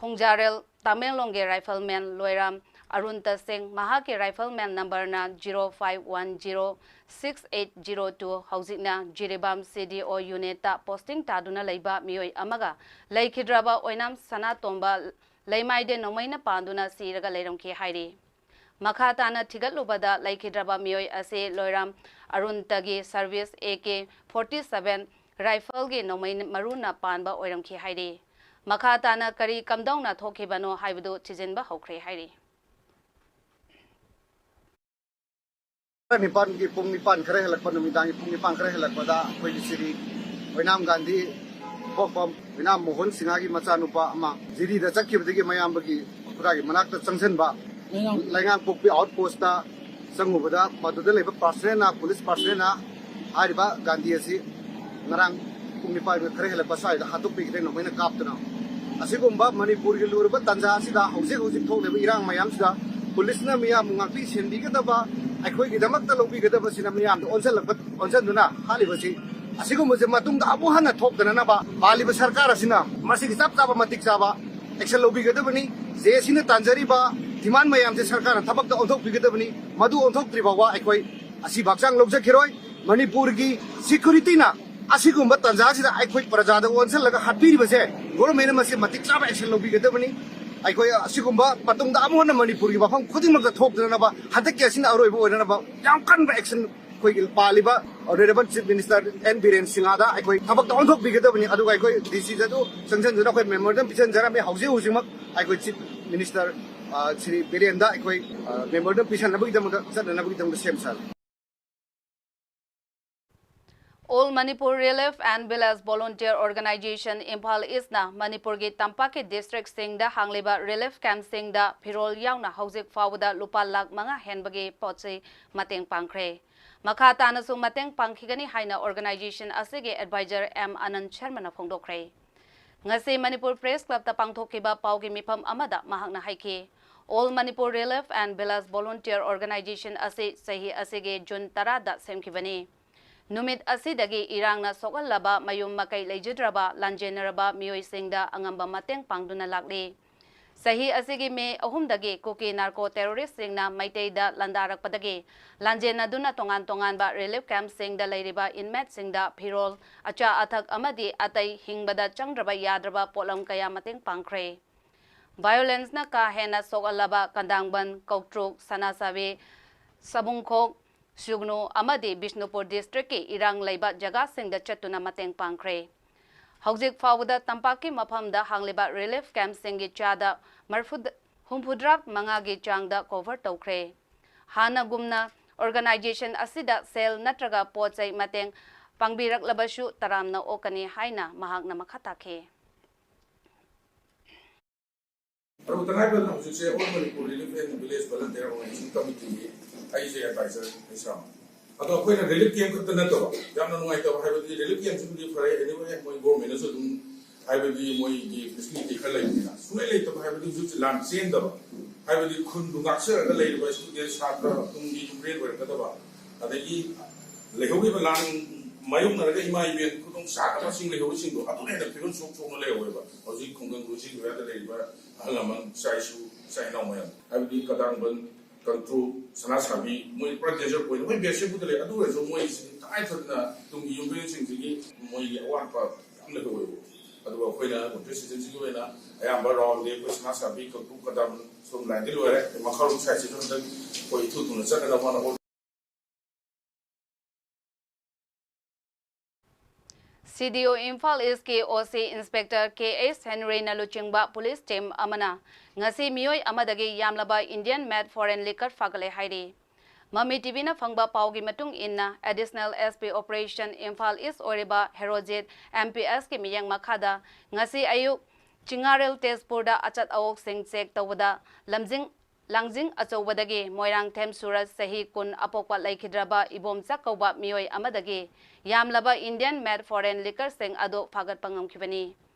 ꯈꯣꯡꯖꯥꯔꯦꯜ ꯇꯃꯦꯡꯂꯣꯡꯒꯤ rifleman ꯂꯣꯏꯔꯥꯝ ꯑꯔꯨꯟꯇ ꯁꯤꯡ, ꯃꯍꯥꯛꯀꯤ rifleman numberꯅ zero five one zero six eight zero two, ꯍꯧꯖꯤꯛꯅ ꯖꯤꯔꯤꯕꯥꯝ CDO unitꯇ posting ꯇꯥꯗꯨꯅ ꯂꯩꯕ ꯃꯤꯑꯣꯏ ꯑꯃꯒ ꯂꯩꯈꯤꯗ꯭ꯔꯕ ꯑꯣꯏꯅꯥꯝ ꯁꯅꯥꯇꯣꯝꯕ ꯂꯩꯃꯥꯏꯗ ꯅꯣꯡꯃꯩꯅ ꯄꯥꯟꯗꯨꯅ ꯁꯤꯔꯒ ꯂꯩꯔꯝꯈꯤ ꯍꯥꯏꯔꯤ꯫ ꯃꯈꯥ ꯇꯥꯅ ꯊꯤꯒꯠꯂꯨꯕꯗ ꯂꯩꯈꯤꯗ꯭ꯔꯕ ꯃꯤꯑꯣꯏ ꯑꯁꯤ ꯂꯣꯏꯔꯥꯝ ꯑꯔꯨꯟꯇꯒꯤ service AK forty seven rifleꯒꯤ ꯅꯣꯡꯃꯩ ꯃꯔꯨꯅ ꯄꯥꯟꯕ ꯑꯣꯏꯔꯝꯈꯤ ꯍꯥꯏꯔꯤ꯫ ꯃꯈꯥ ꯇꯥꯅ ꯀꯔꯤ ꯀꯝꯗꯧꯅ ꯊꯣꯛꯈꯤꯕꯅꯣ ꯍꯥꯏꯕꯗꯨ ꯊꯤꯖꯤꯟꯕ ꯍꯧꯈ꯭ꯔꯦ ꯍꯥꯏꯔꯤ꯫ ꯅꯤꯄꯥꯟꯒꯤ ꯄꯨꯡ ꯅꯤꯄꯥꯟ ꯈꯔ ꯍꯦꯜꯂꯛꯄ, ꯅꯨꯃꯤꯗꯥꯡꯒꯤ ꯄꯨꯡ ꯅꯤꯄꯥꯟ ꯈꯔ ꯍꯦꯜꯂꯛꯄꯗ ꯑꯩꯈꯣꯏꯒꯤ ꯁꯤꯔꯤ ꯑꯣꯏꯅꯥꯝ ꯒꯥꯟꯙꯤ ꯊꯣꯛꯄ ꯑꯣꯏꯅꯥꯝ ꯃꯣꯍꯟ ꯁꯤꯡꯍꯒꯤ ꯃꯆꯥꯅꯨꯄꯥ ꯑꯃ ꯖꯤꯔꯤꯗ ꯆꯠꯈꯤꯕꯗꯒꯤ ꯃꯌꯥꯝꯕꯒꯤ ꯈꯨꯔꯥꯒꯤ ꯃꯅꯥꯛꯇ ꯆꯪꯁꯤꯟꯕ, ꯂꯩꯉꯥꯡꯄꯣꯛꯄꯤ outpostꯇ ꯆꯪꯉꯨꯕꯗ ꯃꯗꯨꯗ ꯂꯩꯕ personnelꯅ, police personnelꯅ ꯍꯥꯏꯔꯤꯕ ꯒꯥꯟꯙꯤ ꯑꯁꯤ ꯉꯔꯥꯡ ꯄꯨꯡ ꯅꯤꯄꯥꯟ ꯈꯔ ꯍꯦꯜꯂꯛꯄ ꯁ꯭ꯋꯥꯏꯗ ꯍꯥꯠꯇꯣꯛꯄꯤꯈ꯭ꯔꯦ ꯅꯣꯡꯃꯩꯅ ꯀꯥꯞꯇꯨꯅ꯫ ꯑꯁꯤꯒꯨꯝꯕ ꯃꯅꯤꯄꯨꯔꯒꯤ ꯂꯨꯔꯕ ꯇꯥꯟꯖꯥ ꯑꯁꯤꯗ ꯍꯧꯖꯤꯛ ꯍꯧꯖꯤꯛ ꯊꯣꯛꯂꯤꯕ ꯏꯔꯥꯡ ꯃꯌꯥꯝꯁꯤꯗ policeꯅ ꯃꯤꯌꯥꯝꯕꯨ ꯉꯥꯛꯄꯤ ꯁꯦꯟꯕꯤꯒꯗꯕ, ꯑꯩꯈꯣꯏꯒꯤꯗꯃꯛꯇ ꯂꯧꯕꯤꯒꯗꯕꯁꯤꯅ ꯃꯤꯌꯥꯝꯗ ꯑꯣꯟꯁꯤꯜꯂꯛꯄ, ꯑꯣꯟꯁꯤꯟꯗꯨꯅ ꯍꯥꯠꯂꯤꯕꯁꯤ, ꯑꯁꯤꯒꯨꯝꯕꯁꯦ ꯃꯇꯨꯡꯗ ꯑꯃꯨꯛ ꯍꯟꯅ ꯊꯣꯛꯇꯅꯅꯕ ꯄꯥꯜꯂꯤꯕ ꯁꯔꯀꯥꯔ ꯑꯁꯤꯅ ꯃꯁꯤꯒꯤ ꯆꯞ ꯆꯥꯕ ꯃꯇꯤꯛ ꯆꯥꯕ action ꯂꯧꯕꯤꯒꯗꯕꯅꯤ꯫ ꯖꯦ ꯑꯦ ꯁꯤꯅ ꯇꯥꯟꯖꯔꯤꯕ demand ꯃꯌꯥꯝꯁꯦ ꯁꯔꯀꯥꯔꯅ ꯊꯕꯛꯇ ꯑꯣꯟꯊꯣꯛꯄꯤꯒꯗꯕꯅꯤ꯫ ꯃꯗꯨ ꯑꯣꯟꯊꯣꯛꯇ꯭ꯔꯤ ꯐꯥꯎꯕ ꯑꯩꯈꯣꯏ ꯑꯁꯤꯕ ꯍꯛꯆꯥꯡ ꯂꯧꯖꯈꯤꯔꯣꯏ꯫ ꯃꯅꯤꯄꯨꯔꯒꯤ securityꯅ ꯑꯁꯤꯒꯨꯝꯕ ꯇꯥꯟꯖꯥꯁꯤꯗ ꯑꯩꯈꯣꯏ ꯄ꯭ꯔꯖꯥꯗ ꯑꯣꯟꯁꯤꯜꯂꯒ ꯍꯥꯠꯄꯤꯔꯤꯕꯁꯦ governmentꯅ ꯃꯁꯤ ꯃꯇꯤꯛ ꯆꯥꯕ action ꯂꯧꯕꯤꯒꯗꯕꯅꯤ꯫ ꯑꯩꯈꯣꯏ ꯑꯁꯤꯒꯨꯝꯕ ꯃꯇꯨꯡꯗ ꯑꯃꯨꯛ ꯍꯟꯅ ꯃꯅꯤꯄꯨꯔꯒꯤ ꯃꯐꯝ ꯈꯨꯗꯤꯡꯃꯛꯇ ꯊꯣꯛꯇꯅꯅꯕ ꯍꯟꯗꯛꯀꯤ ꯑꯁꯤꯅ ꯑꯔꯣꯏꯕ ꯑꯣꯏꯅꯅꯕ ꯌꯥꯝ ꯀꯟꯕ action ꯑꯩꯈꯣꯏꯒꯤ ꯄꯥꯜꯂꯤꯕ Honourable Chief Minister N Biren ꯁꯤꯡꯍꯗ ꯑꯩꯈꯣꯏ ꯊꯕꯛꯇ ꯑꯣꯟꯊꯣꯛꯄꯤꯒꯗꯕꯅꯤ꯫ ꯑꯗꯨꯒ ꯑꯩꯈꯣꯏ ꯗꯤ ꯁꯤꯗꯁꯨ ꯆꯪꯁꯤꯟꯗꯨꯅ ꯑꯩꯈꯣꯏ memorandum ꯄꯤꯁꯤꯟꯖꯔꯝꯃꯤ꯫ ꯍꯧꯖꯤꯛ ꯍꯧꯖꯤꯛꯃꯛ ꯑꯩꯈꯣꯏ Chief Minister, ꯑ, ꯁ꯭ꯔꯤ ꯕꯤꯔꯦꯟꯗ ꯑꯩꯈꯣꯏ, ꯑ, memorandum ꯄꯤꯁꯟꯅꯕꯒꯤꯗꯃꯛꯇ ꯆꯠꯅꯅꯕꯒꯤꯗꯃꯛꯇ ꯁꯦꯝ ꯁꯥꯔꯦ꯫ All Manipur Relief and Village Volunteer Organization Imphal ꯏꯁꯅ ꯃꯅꯤꯄꯨꯔꯒꯤ ꯇꯝꯄꯥꯛꯀꯤ districtꯁꯤꯡꯗ ꯍꯥꯡꯂꯤꯕ relief campꯁꯤꯡꯗ ꯐꯤꯔꯣꯜ ꯌꯥꯎꯅ ꯍꯧꯖꯤꯛ ꯐꯥꯎꯕꯗ ꯂꯨꯄꯥ ꯂꯥꯈ ꯃꯉꯥ ꯍꯦꯟꯕꯒꯤ ꯄꯣꯠ ꯆꯩ ꯃꯇꯦꯡ ꯄꯥꯡꯈ꯭ꯔꯦ꯫ ꯃꯈꯥ ꯇꯥꯅꯁꯨ ꯃꯇꯦꯡ ꯄꯥꯡꯈꯤꯒꯅꯤ ꯍꯥꯏꯅ organization ꯑꯁꯤꯒꯤ advisor ꯑꯦꯝ ꯑꯅꯟ ꯁꯔꯃꯅ ꯐꯣꯡꯗꯣꯛꯈ꯭ꯔꯦ꯫ ꯉꯁꯤ ꯃꯅꯤꯄꯨꯔ Press Clubꯇ ꯄꯥꯡꯊꯣꯛꯈꯤꯕ ꯄꯥꯎꯒꯤ ꯃꯤꯐꯝ ꯑꯃꯗ ꯃꯍꯥꯛꯅ ꯍꯥꯏꯈꯤ, All Manipur Relief and Village Volunteer Organization ꯑꯁꯤ ꯆꯍꯤ ꯑꯁꯤꯒꯤ ꯖꯨꯟ ꯇꯔꯥꯗ ꯁꯦꯝꯈꯤꯕꯅꯤ꯫ ꯅꯨꯃꯤꯠ ꯑꯁꯤꯗꯒꯤ ꯏꯔꯥꯡꯅ ꯁꯣꯛꯍꯜꯂꯕ ꯃꯌꯨꯝ ꯃꯀꯩ ꯂꯩꯖꯗ꯭ꯔꯕ ꯂꯥꯟꯖꯦꯟꯅꯔꯕ ꯃꯤꯑꯣꯏꯁꯤꯡꯗ ꯑꯉꯝꯕ ꯃꯇꯦꯡ ꯄꯥꯡꯗꯨꯅ ꯂꯥꯛꯂꯤ꯫ ꯆꯍꯤ ꯑꯁꯤꯒꯤ ꯃꯦ ꯑꯍꯨꯝꯗꯒꯤ ꯀꯨꯀꯤ narco terroristꯁꯤꯡꯅ ꯃꯩꯇꯩꯗ ꯂꯥꯟꯗꯥꯔꯛꯄꯗꯒꯤ ꯂꯥꯟꯖꯦꯟꯅꯗꯨꯅ ꯇꯣꯉꯥꯟ ꯇꯣꯉꯥꯟꯕ relief campꯁꯤꯡꯗ ꯂꯩꯔꯤꯕ inmateꯁꯤꯡꯗ ꯐꯤꯔꯣꯜ, ꯑꯆꯥ ꯑꯊꯛ ꯑꯃꯗꯤ ꯑꯇꯩ ꯍꯤꯡꯕꯗ ꯆꯪꯗ꯭ꯔꯕ ꯌꯥꯗ꯭ꯔꯕ ꯄꯣꯠꯂꯝ ꯀꯌꯥ ꯃꯇꯦꯡ ꯄꯥꯡꯈ꯭ꯔꯦ꯫ Violenceꯅ ꯀꯥ ꯍꯦꯟꯅ ꯁꯣꯛꯍꯜꯂꯕ ꯀꯟꯗꯥꯡꯕꯟ, ꯀꯧꯇ꯭ꯔꯨꯛ, ꯁꯅꯥꯁꯥꯕꯤ, ꯁꯕꯨꯡꯈꯣꯛ, ꯁꯨꯒꯅꯨ ꯑꯃꯗꯤ ꯕꯤꯁꯅꯨꯄꯨꯔ districtꯀꯤ ꯏꯔꯥꯡ ꯂꯩꯕ ꯖꯒꯥꯁꯤꯡꯗ ꯆꯠꯇꯨꯅ ꯃꯇꯦꯡ ꯄꯥꯡꯈ꯭ꯔꯦ꯫ ꯍꯧꯖꯤꯛ ꯐꯥꯎꯕꯗ ꯇꯝꯄꯥꯛꯀꯤ ꯃꯐꯝꯗ ꯍꯥꯡꯂꯤꯕ relief campꯁꯤꯡꯒꯤ ꯆꯥꯗ ꯃꯔꯐꯨ, ꯍꯨꯝꯐꯨꯇꯔꯥ ꯃꯉꯥꯒꯤ ꯆꯥꯡꯗ cover ꯇꯧꯈ꯭ꯔꯦ꯫ ꯍꯥꯟꯅꯒꯨꯝꯅ organization ꯑꯁꯤꯗ ꯁꯦꯜ ꯅꯠꯇ꯭ꯔꯒ ꯄꯣꯠ ꯆꯩ ꯃꯇꯦꯡ ꯄꯥꯡꯕꯤꯔꯛꯂꯕꯁꯨ ꯇꯔꯥꯝꯅ ꯑꯣꯛꯀꯅꯤ ꯍꯥꯏꯅ ꯃꯍꯥꯛꯅ ꯃꯈꯥ ꯇꯥꯈꯤ꯫ ꯑꯗꯨ ꯇꯉꯥꯏ ꯐꯗꯅ ꯍꯧꯖꯤꯛꯁꯦ All Manipur Relief and Village Volunteer Organization Committeeꯒꯤ ꯑꯩꯁꯦ advisor ꯑꯩ ꯁꯥꯃ꯫ ꯑꯗꯣ ꯑꯩꯈꯣꯏꯅ relief camp ꯈꯛꯇ ꯅꯠꯇꯕ, ꯌꯥꯝꯅ ꯅꯨꯡꯉꯥꯏꯇꯕ ꯍꯥꯏꯕꯗꯤ relief campꯁꯤꯕꯨꯗꯤ ꯐꯔꯦ, anyway ꯃꯣꯏ governmentꯅꯁꯨ ꯑꯗꯨꯝ ꯍꯥꯏꯕꯗꯤ ꯃꯣꯏꯒꯤ facility ꯈꯔ ꯂꯩꯕꯅꯤꯅ, ꯁꯨꯡꯂꯩ ꯂꯩꯇꯕ ꯍꯥꯏꯕꯗꯤ ꯍꯧꯖꯤꯛ ꯂꯥꯟ ꯆꯦꯟꯗꯕ, ꯍꯥꯏꯕꯗꯤ ꯈꯨꯟꯗꯨ ꯉꯥꯛꯆꯔꯒ ꯂꯩꯔꯤꯕ student ꯁꯥꯇ꯭ꯔ ꯇꯨꯡꯒꯤ ꯌꯨꯝꯕꯤꯔꯦꯟ ꯑꯣꯏꯔꯛꯀꯗꯕ, ꯑꯗꯒꯤ ꯂꯩꯍꯧꯔꯤꯕ ꯂꯥꯟ ꯃꯥꯌꯣꯛꯅꯔꯒ ꯏꯃꯥ ꯏꯕꯦꯟ ꯈꯨꯗꯣꯡ ꯆꯥꯗꯕꯁꯤꯡ ꯂꯩꯍꯧꯔꯤꯁꯤꯡꯗꯣ ꯑꯗꯨꯅ ꯍꯦꯟꯅ ꯐꯤꯕꯝ ꯁꯣꯛ ꯁꯣꯛꯅ ꯂꯩꯍꯧꯋꯦꯕ꯫ ꯍꯧꯖꯤꯛ ꯈꯨꯡꯒꯪ ꯈꯨꯔꯁꯤ ꯂꯣꯏꯔꯗ ꯂꯩꯔꯤꯕ ꯑꯍꯜ ꯂꯃꯟ, ꯏꯆꯥ ꯏꯁꯨ, ꯏꯆꯥ ꯏꯅꯥꯎ ꯃꯌꯥꯝ, ꯍꯥꯏꯕꯗꯤ ꯀꯗꯥꯡꯕꯟ, ꯀꯪꯇ꯭ꯔꯨ, ꯁꯅꯥꯁꯥꯕꯤ, ꯃꯣꯏ ꯄꯨꯔꯥ danger point, ꯃꯣꯏ batchꯁꯤꯕꯨꯗꯤ ꯂꯩ꯫ ꯑꯗꯨ ꯑꯣꯏꯔꯁꯨ ꯃꯣꯏꯁꯤ ꯇꯉꯥꯏ ꯐꯗꯅ ꯇꯨꯡꯒꯤ ꯌꯨꯝꯕꯤꯔꯦꯟꯁꯤꯡꯁꯤꯒꯤ ꯃꯣꯏꯒꯤ ꯑꯋꯥꯠꯄ ꯌꯥꯝ ꯂꯩꯍꯧꯋꯦꯕ꯫ ꯑꯗꯨꯒ ꯑꯩꯈꯣꯏꯅ ꯋꯤꯟꯇꯔ ꯁꯤꯖꯟꯁꯤꯒꯤ ꯑꯣꯏꯅ ꯑꯌꯥꯝꯕ ꯔꯥꯎꯟꯗꯤ ꯑꯩꯈꯣꯏ ꯁꯅꯥꯁꯥꯕꯤ, ꯀꯪꯇ꯭ꯔꯨ, ꯀꯗꯥꯡꯕꯟ ꯁꯣꯝ ꯂꯥꯏꯟꯗꯤ ꯂꯣꯏꯔꯦ꯫ ꯃꯈꯥꯔꯣꯝ ꯁꯥꯏꯠꯁꯤꯁꯨ ꯍꯟꯗꯛ ꯑꯩꯈꯣꯏ ꯏꯊꯨ ꯊꯨꯅ ꯆꯠꯅꯅꯕ ꯍꯣꯠꯅ- CDO ꯏꯝꯐꯥꯜ ꯏꯁꯀꯤ OC Inspector K H Henryꯅ ꯂꯨꯆꯤꯡꯕ police team ꯑꯃꯅ ꯉꯁꯤ ꯃꯤꯑꯣꯏ ꯑꯃꯗꯒꯤ ꯌꯥꯝꯂꯕ Indian made foreign liquor ꯐꯥꯒꯠꯂꯦ ꯍꯥꯏꯔꯤ꯫ ꯃꯃꯤ TVꯅ ꯐꯪꯕ ꯄꯥꯎꯒꯤ ꯃꯇꯨꯡ ꯏꯟꯅ, Additional SP Operation ꯏꯝꯐꯥꯜ ꯏꯁ ꯑꯣꯏꯔꯤꯕ ꯍꯦꯔꯣꯖꯤꯠ MPSꯀꯤ ꯃꯤꯠꯌꯦꯡ ꯃꯈꯥꯗ ꯉꯁꯤ ꯑꯌꯨꯛ ꯆꯤꯡꯉꯥꯔꯦꯜ ꯇꯦꯖꯄꯨꯔꯗ ꯑꯆꯠ ꯑꯋꯣꯛꯁꯤꯡ check ꯇꯧꯕꯗ ꯂꯝꯖꯤꯡ ꯂꯥꯡꯖꯤꯡ ꯑꯆꯧꯕꯗꯒꯤ ꯃꯣꯏꯔꯥꯡꯊꯦꯝ ꯁꯨꯔꯖ, ꯆꯍꯤ ꯀꯨꯟ, ꯑꯄꯣꯛꯄ ꯂꯩꯈꯤꯗ꯭ꯔꯕ ꯏꯕꯣꯝꯆꯥ ꯀꯧꯕ ꯃꯤꯑꯣꯏ ꯑꯃꯗꯒꯤ ꯌꯥꯝꯂꯕ Indian made foreign liquorꯁꯤꯡ ꯑꯗꯨ ꯐꯥꯒꯠꯄ ꯉꯝꯈꯤꯕꯅꯤ꯫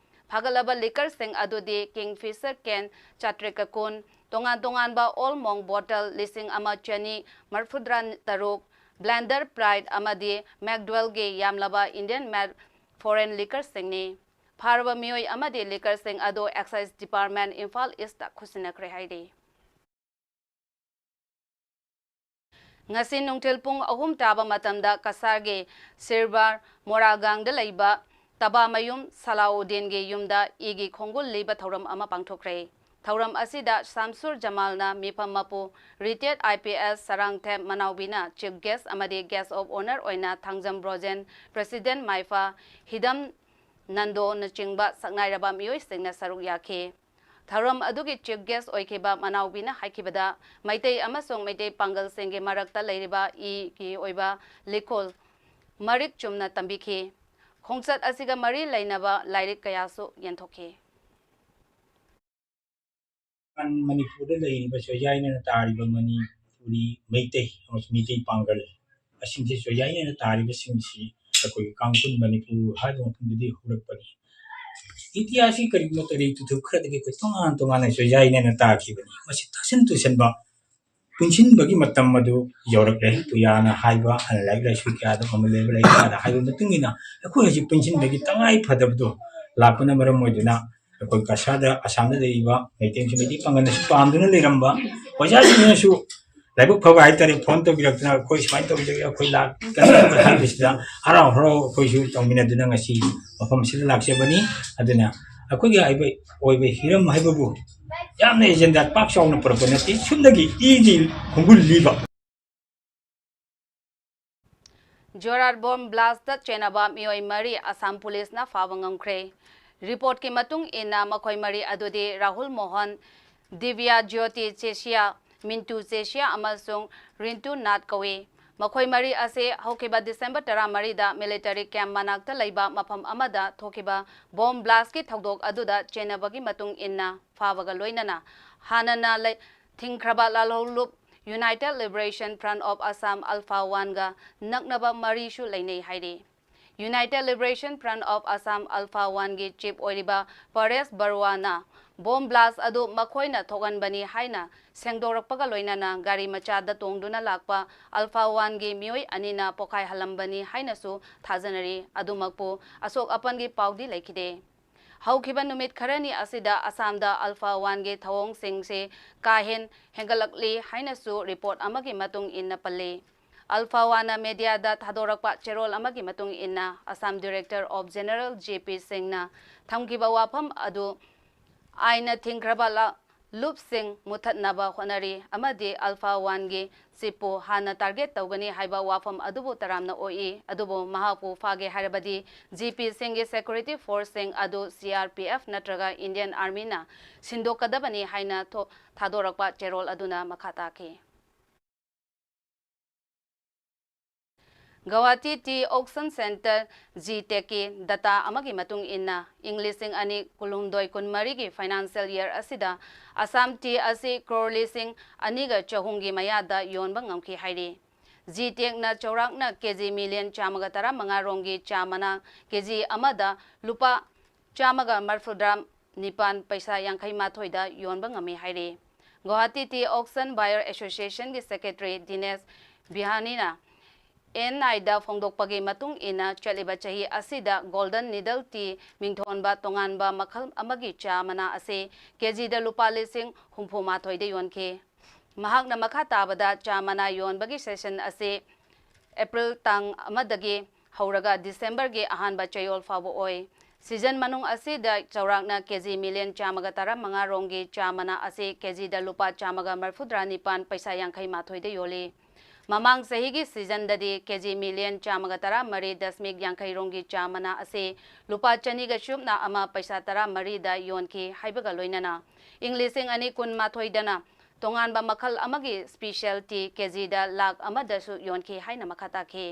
ꯐꯥꯒꯠꯂꯕ liquorꯁꯤꯡ ꯑꯗꯨꯗꯤ Kingfisher can ꯆꯥꯇ꯭ꯔꯦꯠꯀ ꯀꯨꯟ, ꯇꯣꯉꯥꯟ ꯇꯣꯉꯥꯟꯕ Old Monk bottle ꯂꯤꯁꯤꯡ ꯑꯃ ꯆꯅꯤ ꯃꯔꯤꯐꯨꯇꯔꯥ ꯇꯔꯨꯛ, Blenders Pride ꯑꯃꯗꯤ McDowellꯒꯤ ꯌꯥꯝꯂꯕ Indian made foreign liquorꯁꯤꯡꯅꯤ꯫ ꯐꯥꯔꯕ ꯃꯤꯑꯣꯏ ꯑꯃꯗꯤ liquorꯁꯤꯡ ꯑꯗꯨ Excise Department ꯏꯝꯐꯥꯜ ꯏꯁꯇ ꯈꯨꯠꯁꯤꯟꯅꯈ꯭ꯔꯦ ꯍꯥꯏꯔꯤ꯫ ꯉꯁꯤ ꯅꯨꯡꯊꯤꯜ ꯄꯨꯡ ꯑꯍꯨꯝ ꯇꯥꯕ ꯃꯇꯝꯗ ꯀꯁꯥꯔꯒꯤ ꯁꯤꯔꯕꯥꯔ ꯃꯣꯔꯥꯒꯥꯡꯗ ꯂꯩꯕ ꯇꯕꯥꯃꯌꯨꯝ ꯁꯂꯥꯎꯗꯤꯟꯒꯤ ꯌꯨꯝꯗ ꯏꯒꯤ ꯈꯣꯡꯒꯨꯜ ꯂꯤꯕ ꯊꯧꯔꯝ ꯑꯃ ꯄꯥꯡꯊꯣꯛꯈ꯭ꯔꯦ꯫ ꯊꯧꯔꯝ ꯑꯁꯤꯗ ꯁꯥꯝꯁꯨꯔ ꯖꯃꯥꯜꯅ ꯃꯤꯐꯝ ꯃꯄꯨ, retired IPS Sarangthem ꯃꯅꯥꯎꯕꯤꯅ chief guest ꯑꯃꯗꯤ guest of honour ꯑꯣꯏꯅ ꯊꯥꯡꯖꯝ ꯕ꯭ꯔꯣꯖꯦꯟ president ꯃꯥꯏꯐꯥ ꯍꯤꯗꯝ ꯅꯟꯗꯣꯅꯆꯤꯡꯕ ꯁꯛꯅꯥꯏꯔꯕ ꯃꯤꯑꯣꯏꯁꯤꯡꯅ ꯁꯔꯨꯛ ꯌꯥꯈꯤ꯫ ꯊꯧꯔꯝ ꯑꯗꯨꯒꯤ chief guest ꯑꯣꯏꯈꯤꯕ ꯃꯅꯥꯎꯕꯤꯅ ꯍꯥꯏꯈꯤꯕꯗ, ꯃꯩꯇꯩ ꯑꯃꯁꯨꯡ ꯃꯩꯇꯩ ꯄꯥꯡꯒꯜꯁꯤꯡꯒꯤ ꯃꯔꯛꯇ ꯂꯩꯔꯤꯕ ꯏꯒꯤ ꯑꯣꯏꯕ ꯂꯤꯈꯣꯜ ꯃꯔꯤꯛ ꯆꯨꯝꯅ ꯇꯝꯕꯤꯈꯤ꯫ ꯈꯣꯡꯆꯠ ꯑꯁꯤꯒ ꯃꯔꯤ ꯂꯩꯅꯕ ꯂꯥꯏꯔꯤꯛ ꯀꯌꯥꯁꯨ ꯌꯦꯟꯊꯣꯛꯈꯤ꯫ ꯃꯅꯤꯄꯨꯔꯗ ꯂꯩꯔꯤꯕ ꯆꯣꯏꯖꯥꯏꯅꯅ ꯇꯥꯔꯤꯕ ꯃꯅꯤꯄꯨꯔꯤ ꯃꯩꯇꯩ ꯑꯃꯁꯨꯡ ꯃꯩꯇꯩ ꯄꯥꯡꯒꯜ ꯑꯁꯤꯡꯁꯦ, ꯆꯣꯏꯖꯥꯏꯅꯅ ꯇꯥꯔꯤꯕꯁꯤꯡꯁꯤ ꯑꯩꯈꯣꯏꯒꯤ ꯀꯥꯡꯈꯨꯜ ꯃꯅꯤꯄꯨꯔ ꯍꯥꯏꯕ ꯃꯐꯝꯗꯨꯗꯒꯤ ꯍꯧꯔꯛꯄꯅꯤ꯫ ꯏꯇꯤꯍꯥꯁꯀꯤ ꯀꯔꯤꯒꯨꯝꯕ ꯇꯔꯦꯠ ꯇꯨꯊꯨ ꯈꯔꯗꯒꯤ ꯑꯩꯈꯣꯏ ꯇꯣꯉꯥꯟ ꯇꯣꯉꯥꯟꯅ ꯆꯣꯏꯖꯥꯏꯅꯅ ꯇꯥꯈꯤꯕꯅꯤ꯫ ꯃꯁꯤ ꯇꯥꯁꯤꯟ ꯇꯨꯁꯟꯕ ꯄꯨꯟꯁꯤꯟꯕꯒꯤ ꯃꯇꯝ ꯑꯗꯨ ꯌꯧꯔꯛꯂꯦ꯫ ꯄꯨꯌꯥꯅ ꯍꯥꯏꯕ, ꯂꯥꯏꯔꯤꯛ ꯂꯥꯏꯁꯨ ꯀꯌꯥꯗ, ꯃꯃꯜ ꯂꯩꯕ ꯂꯥꯏꯔꯤꯛ ꯀꯌꯥꯗ ꯍꯥꯏꯕ ꯃꯇꯨꯡ ꯏꯟꯅ ꯑꯩꯈꯣꯏ ꯍꯧꯖꯤꯛ ꯄꯨꯟꯁꯤꯟꯕꯒꯤ ꯇꯉꯥꯏ ꯐꯗꯕꯗꯨ ꯂꯥꯛꯄꯅ ꯃꯔꯝ ꯑꯣꯏꯗꯨꯅ ꯑꯩꯈꯣꯏ ꯀꯁꯥꯗ, ꯑꯁꯥꯝꯗ ꯂꯩꯔꯤꯕ ꯃꯩꯇꯩ ꯑꯃꯁꯨꯡ ꯃꯩꯇꯩ ꯄꯥꯡꯒꯜꯅꯁꯨ ꯄꯥꯝꯗꯨꯅ ꯂꯩꯔꯝꯕ ꯑꯣꯖꯥꯁꯤꯡꯅꯁꯨ ꯂꯥꯏꯕꯛ ꯐꯕ ꯍꯥꯏꯇꯥꯔꯦ, ꯐꯣꯟ ꯇꯧꯕꯤꯔꯛꯇꯨꯅ ꯑꯩꯈꯣꯏ ꯁꯨꯃꯥꯏꯅ ꯇꯧꯖꯒꯦ, ꯑꯩꯈꯣꯏ ꯂꯥꯛꯀꯅꯤ ꯍꯥꯏꯕꯁꯤꯗ ꯍꯔꯥꯎ ꯍꯔꯥꯎ ꯑꯩꯈꯣꯏꯁꯨ ꯇꯧꯃꯤꯟꯅꯗꯨꯅ ꯉꯁꯤ ꯃꯐꯝ ꯑꯁꯤꯗ ꯂꯥꯛꯆꯕꯅꯤ꯫ ꯑꯗꯨꯅ ꯑꯩꯈꯣꯏꯒꯤ ꯑꯣꯏꯕ, ꯑꯣꯏꯕ ꯍꯤꯔꯝ ꯍꯥꯏꯕꯕꯨ ꯌꯥꯝꯅ ꯑꯦꯖꯦꯟꯗꯥ ꯄꯥꯛ ꯆꯥꯎꯅ ꯄꯨꯔꯛꯄ ꯅꯠꯇꯦ, ꯁꯨꯞꯅꯒꯤ ꯏꯒꯤ ꯈꯣꯡꯒꯨꯜ ꯂꯤꯕ꯫ ꯖꯣꯔꯥꯠ ꯕꯣꯝ ꯕ꯭ꯂꯥꯁꯇ ꯆꯦꯟꯅꯕ ꯃꯤꯑꯣꯏ ꯃꯔꯤ ꯑꯁꯥꯝ ꯄꯨꯂꯤꯁꯅ ꯐꯥꯕ ꯉꯝꯈ꯭ꯔꯦ꯫ ꯔꯤꯄꯣꯔꯠꯀꯤ ꯃꯇꯨꯡ ꯏꯟꯅ ꯃꯈꯣꯏ ꯃꯔꯤ ꯑꯗꯨꯗꯤ ꯔꯥꯍꯨꯜ ꯃꯣꯍꯟ, ꯗꯤꯕ꯭ꯌꯥ ꯖ꯭ꯌꯣꯇꯤ ꯆꯦꯁꯤꯌꯥ, ꯃꯤꯟꯇꯨ ꯆꯦꯁꯤꯌꯥ ꯑꯃꯁꯨꯡ ꯔꯤꯟꯇꯨ ꯅꯥꯠ ꯀꯧꯏ꯫ ꯃꯈꯣꯏ ꯃꯔꯤ ꯑꯁꯤ ꯍꯧꯈꯤꯕ ꯗꯤꯁꯦꯝꯕꯔ ꯇꯔꯥꯃꯔꯤꯗ ꯃꯤꯂꯤꯇꯔꯤ ꯀꯦꯝꯞ ꯃꯅꯥꯛꯇ ꯂꯩꯕ ꯃꯐꯝ ꯑꯃꯗ ꯊꯣꯛꯈꯤꯕ ꯕꯣꯝ ꯕ꯭ꯂꯥꯁꯀꯤ ꯊꯧꯗꯣꯛ ꯑꯗꯨꯗ ꯆꯦꯟꯅꯕꯒꯤ ꯃꯇꯨꯡ ꯏꯟꯅ ꯐꯥꯕꯒ ꯂꯣꯏꯅꯅ ꯍꯥꯟꯅꯅ ꯂꯩ-, ꯊꯤꯡꯈ꯭ꯔꯕ ꯂꯥꯜꯍꯧꯂꯨꯞ United Liberation Front of Assam, ULFA ꯋꯥꯟꯒ ꯅꯛꯅꯕ ꯃꯔꯤꯁꯨ ꯂꯩꯅꯩ ꯍꯥꯏꯔꯤ꯫ United Liberation Front of Assam, ULFA ꯋꯥꯟꯒꯤ ꯆꯤꯐ ꯑꯣꯏꯔꯤꯕ ꯄꯔꯦꯁ ꯕꯔꯨꯋꯥꯅ ꯕꯣꯝ ꯕ꯭ꯂꯥꯁ ꯑꯗꯨ ꯃꯈꯣꯏꯅ ꯊꯣꯛꯍꯟꯕꯅꯤ ꯍꯥꯏꯅ ꯁꯦꯡꯗꯣꯔꯛꯄꯒ ꯂꯣꯏꯅꯅ ꯒꯥꯔꯤ ꯃꯆꯥꯗ ꯇꯣꯡꯗꯨꯅ ꯂꯥꯛꯄ ꯑꯜꯐꯥ ꯋꯥꯟꯒꯤ ꯃꯤꯑꯣꯏ ꯑꯅꯤꯅ ꯄꯣꯈꯥꯏꯍꯜꯂꯝꯕꯅꯤ ꯍꯥꯏꯅꯁꯨ ꯊꯥꯖꯅꯔꯤ꯫ ꯑꯗꯨꯃꯛꯄꯨ ꯑꯁꯣꯛ ꯑꯄꯟꯒꯤ ꯄꯥꯎꯗꯤ ꯂꯩꯈꯤꯗꯦ꯫ ꯍꯧꯈꯤꯕ ꯅꯨꯃꯤꯠ ꯈꯔꯅꯤ ꯑꯁꯤꯗ ꯑꯁꯥꯝꯗ ꯑꯜꯐꯥ ꯋꯥꯟꯒꯤ ꯊꯧꯑꯣꯡꯁꯤꯡꯁꯤ ꯀꯥ ꯍꯦꯟ ꯍꯦꯟꯒꯠꯂꯛꯂꯤ ꯍꯥꯏꯅꯁꯨ ꯔꯤꯄꯣꯔꯠ ꯑꯃꯒꯤ ꯃꯇꯨꯡ ꯏꯟꯅ ꯄꯜꯂꯤ꯫ ꯑꯜꯐꯥ ꯋꯥꯟꯅ ꯃꯦꯗꯤꯌꯥꯗ ꯊꯥꯗꯣꯔꯛꯄ ꯆꯦꯔꯣꯜ ꯑꯃꯒꯤ ꯃꯇꯨꯡ ꯏꯟꯅ Assam director of general J P ꯁꯤꯡꯅ ꯊꯝꯈꯤꯕ ꯋꯥꯐꯝ ꯑꯗꯨ ꯑꯥꯏꯟꯅ ꯊꯤꯡꯈ꯭ꯔꯕ ꯂ-, ꯂꯨꯞꯁꯤꯡ ꯃꯨꯊꯠꯅꯕ ꯍꯣꯠꯅꯔꯤ ꯑꯃꯗꯤ ꯑꯜꯐꯥ ꯋꯥꯟꯒꯤ ꯆꯤꯞꯄꯨ ꯍꯥꯟꯅ ꯇꯥꯔꯒꯦꯠ ꯇꯧꯒꯅꯤ ꯍꯥꯏꯕ ꯋꯥꯐꯝ ꯑꯗꯨꯕꯨ ꯇꯔꯥꯝꯅ ꯑꯣꯛꯏ꯫ ꯑꯗꯨꯕꯨ ꯃꯍꯥꯛꯄꯨ ꯐꯥꯒꯦ ꯍꯥꯏꯔꯕꯗꯤ ꯖꯦ ꯄꯤ ꯁꯤꯡꯒꯤ ꯁꯦꯀ꯭ꯌꯨꯔꯤꯇꯤ ꯐꯣꯔꯁꯁꯤꯡ ꯑꯗꯨ ꯁꯤ ꯑꯥꯔ ꯄꯤ ꯑꯦꯐ ꯅꯠꯇ꯭ꯔꯒ ꯏꯟꯗꯤꯌꯟ ꯑꯥꯔꯃꯤꯅ ꯁꯤꯟꯗꯣꯛꯀꯗꯕꯅꯤ ꯍꯥꯏꯅ ꯊꯣ-, ꯊꯥꯗꯣꯔꯛꯄ ꯆꯦꯔꯣꯜ ꯑꯗꯨꯅ ꯃꯈꯥ ꯇꯥꯈꯤ꯫ Guwahati Tea Auction Centre, G ꯇꯦꯛꯀꯤ data ꯑꯃꯒꯤ ꯃꯇꯨꯡ ꯏꯟꯅ, ꯏꯪ ꯂꯤꯁꯤꯡ ꯑꯅꯤ ꯀꯨꯟꯍꯨꯝꯗꯣꯏ ꯀꯨꯟꯃꯔꯤꯒꯤ financial year ꯑꯁꯤꯗ Assam tea ꯑꯁꯤ crore ꯂꯤꯁꯤꯡ ꯑꯅꯤꯒ ꯆꯍꯨꯝꯒꯤ ꯃꯌꯥꯗ ꯌꯣꯟꯕ ꯉꯝꯈꯤ ꯍꯥꯏꯔꯤ꯫ ꯖꯤ ꯇꯦꯛꯅ ꯆꯥꯎꯔꯥꯛꯅ ꯀꯦꯖꯤ million ꯆꯥꯝꯃꯒ ꯇꯔꯥꯃꯉꯥ ꯔꯣꯝꯒꯤ ꯆꯥ ꯃꯅꯥ ꯀꯦꯖꯤ ꯑꯃꯗ ꯂꯨꯄꯥ ꯆꯥꯝꯃꯒ ꯃꯔꯐꯨꯇꯔꯥ ꯅꯤꯄꯥꯟ ꯄꯩꯁꯥ ꯌꯥꯡꯈꯩ ꯃꯥꯊꯣꯏꯗ ꯌꯣꯟꯕ ꯉꯝꯃꯤ ꯍꯥꯏꯔꯤ꯫ Guwahati Tea Auction Buyer Associationꯒꯤ secretary ꯗꯤꯅꯦꯁ ꯕꯤꯍꯥꯅꯤꯅ ꯑꯦꯟ ꯑꯥꯏꯗ ꯐꯣꯡꯗꯣꯛꯄꯒꯤ ꯃꯇꯨꯡ ꯏꯟꯅ, ꯆꯠꯂꯤꯕ ꯆꯍꯤ ꯑꯁꯤꯗ Golden Needle Tea ꯃꯤꯡꯊꯣꯟꯕ ꯇꯣꯉꯥꯟꯕ ꯃꯈꯜ ꯑꯃꯒꯤ ꯆꯥ ꯃꯅꯥ ꯑꯁꯤ ꯀꯦꯖꯤꯗ ꯂꯨꯄꯥ ꯂꯤꯁꯤꯡ ꯍꯨꯝꯐꯨ ꯃꯥꯊꯣꯏꯗ ꯌꯣꯟꯈꯤ꯫ ꯃꯍꯥꯛꯅ ꯃꯈꯥ ꯇꯥꯕꯗ ꯆꯥ ꯃꯅꯥ ꯌꯣꯟꯕꯒꯤ season ꯑꯁꯤ April ꯇꯥꯡ ꯑꯃꯗꯒꯤ ꯍꯧꯔꯒ Decemberꯒꯤ ꯑꯍꯥꯟꯕ ꯆꯌꯣꯜ ꯐꯥꯎꯕ ꯑꯣꯏ꯫ Season ꯃꯅꯨꯡ ꯑꯁꯤꯗ ꯆꯥꯎꯔꯥꯛꯅ ꯀꯦꯖꯤ million ꯆꯥꯝꯃꯒ ꯇꯔꯥꯃꯉꯥ ꯔꯣꯝꯒꯤ ꯆꯥ ꯃꯅꯥ ꯑꯁꯤ ꯀꯦꯖꯤꯗ ꯂꯨꯄꯥ ꯆꯥꯝꯃꯒ ꯃꯔꯐꯨꯇꯔꯥ ꯅꯤꯄꯥꯟ ꯄꯩꯁꯥ ꯌꯥꯡꯈꯩ ꯃꯥꯊꯣꯏꯗ ꯌꯣꯜꯂꯤ꯫ ꯃꯃꯥꯡ ꯆꯍꯤꯒꯤ seasonꯗꯗꯤ ꯀꯦꯖꯤ million ꯆꯥꯝꯃꯒ ꯇꯔꯥꯃꯔꯤ ꯗꯁꯃꯤꯛ ꯌꯥꯡꯈꯩ ꯔꯣꯝꯒꯤ ꯆꯥ ꯃꯅꯥ ꯑꯁꯤ ꯂꯨꯄꯥ ꯆꯅꯤꯒ ꯁꯨꯞꯅ ꯑꯃ ꯄꯩꯁꯥ ꯇꯔꯥꯃꯔꯤꯗ ꯌꯣꯟꯈꯤ ꯍꯥꯏꯕꯒ ꯂꯣꯏꯅꯅ, ꯏꯪ ꯂꯤꯁꯤꯡ ꯑꯅꯤ ꯀꯨꯟꯃꯥꯊꯣꯏꯗꯅ ꯇꯣꯉꯥꯟꯕ ꯃꯈꯜ ꯑꯃꯒꯤ special tea ꯀꯦꯖꯤꯗ ꯂꯥꯈ ꯑꯃꯗꯁꯨ ꯌꯣꯟꯈꯤ ꯍꯥꯏꯅ ꯃꯈꯥ ꯇꯥꯈꯤ꯫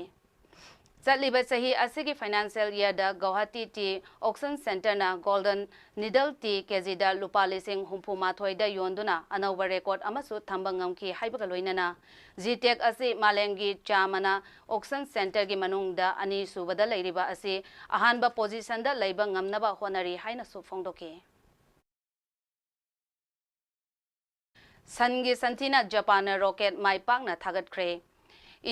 ꯆꯠꯂꯤꯕ ꯆꯍꯤ ꯑꯁꯤꯒꯤ financial yearꯗ Guwahati Tea Auction Centreꯅ Golden Needle Tea ꯀꯦꯖꯤꯗ ꯂꯨꯄꯥ ꯂꯤꯁꯤꯡ ꯍꯨꯝꯐꯨ ꯃꯥꯊꯣꯏꯗ ꯌꯣꯟꯗꯨꯅ ꯑꯅꯧꯕ record ꯑꯃꯁꯨ ꯊꯝꯕ ꯉꯝꯈꯤ ꯍꯥꯏꯕꯒ ꯂꯣꯏꯅꯅ, ꯖꯤ ꯇꯦꯛ ꯑꯁꯤ ꯃꯥꯂꯦꯝꯒꯤ ꯆꯥ ꯃꯅꯥ auction centreꯒꯤ ꯃꯅꯨꯡꯗ ꯑꯅꯤꯁꯨꯕꯗ ꯂꯩꯔꯤꯕ ꯑꯁꯤ ꯑꯍꯥꯟꯕ positionꯗ ꯂꯩꯕ ꯉꯝꯅꯕ ꯍꯣꯠꯅꯔꯤ ꯍꯥꯏꯅꯁꯨ ꯐꯣꯡꯗꯣꯛꯈꯤ꯫ Sunꯒꯤ ꯁꯟꯊꯤꯅ ꯖꯄꯥꯟꯅ rocket ꯃꯥꯏ ꯄꯥꯛꯅ ꯊꯥꯒꯠꯈ꯭ꯔꯦ꯫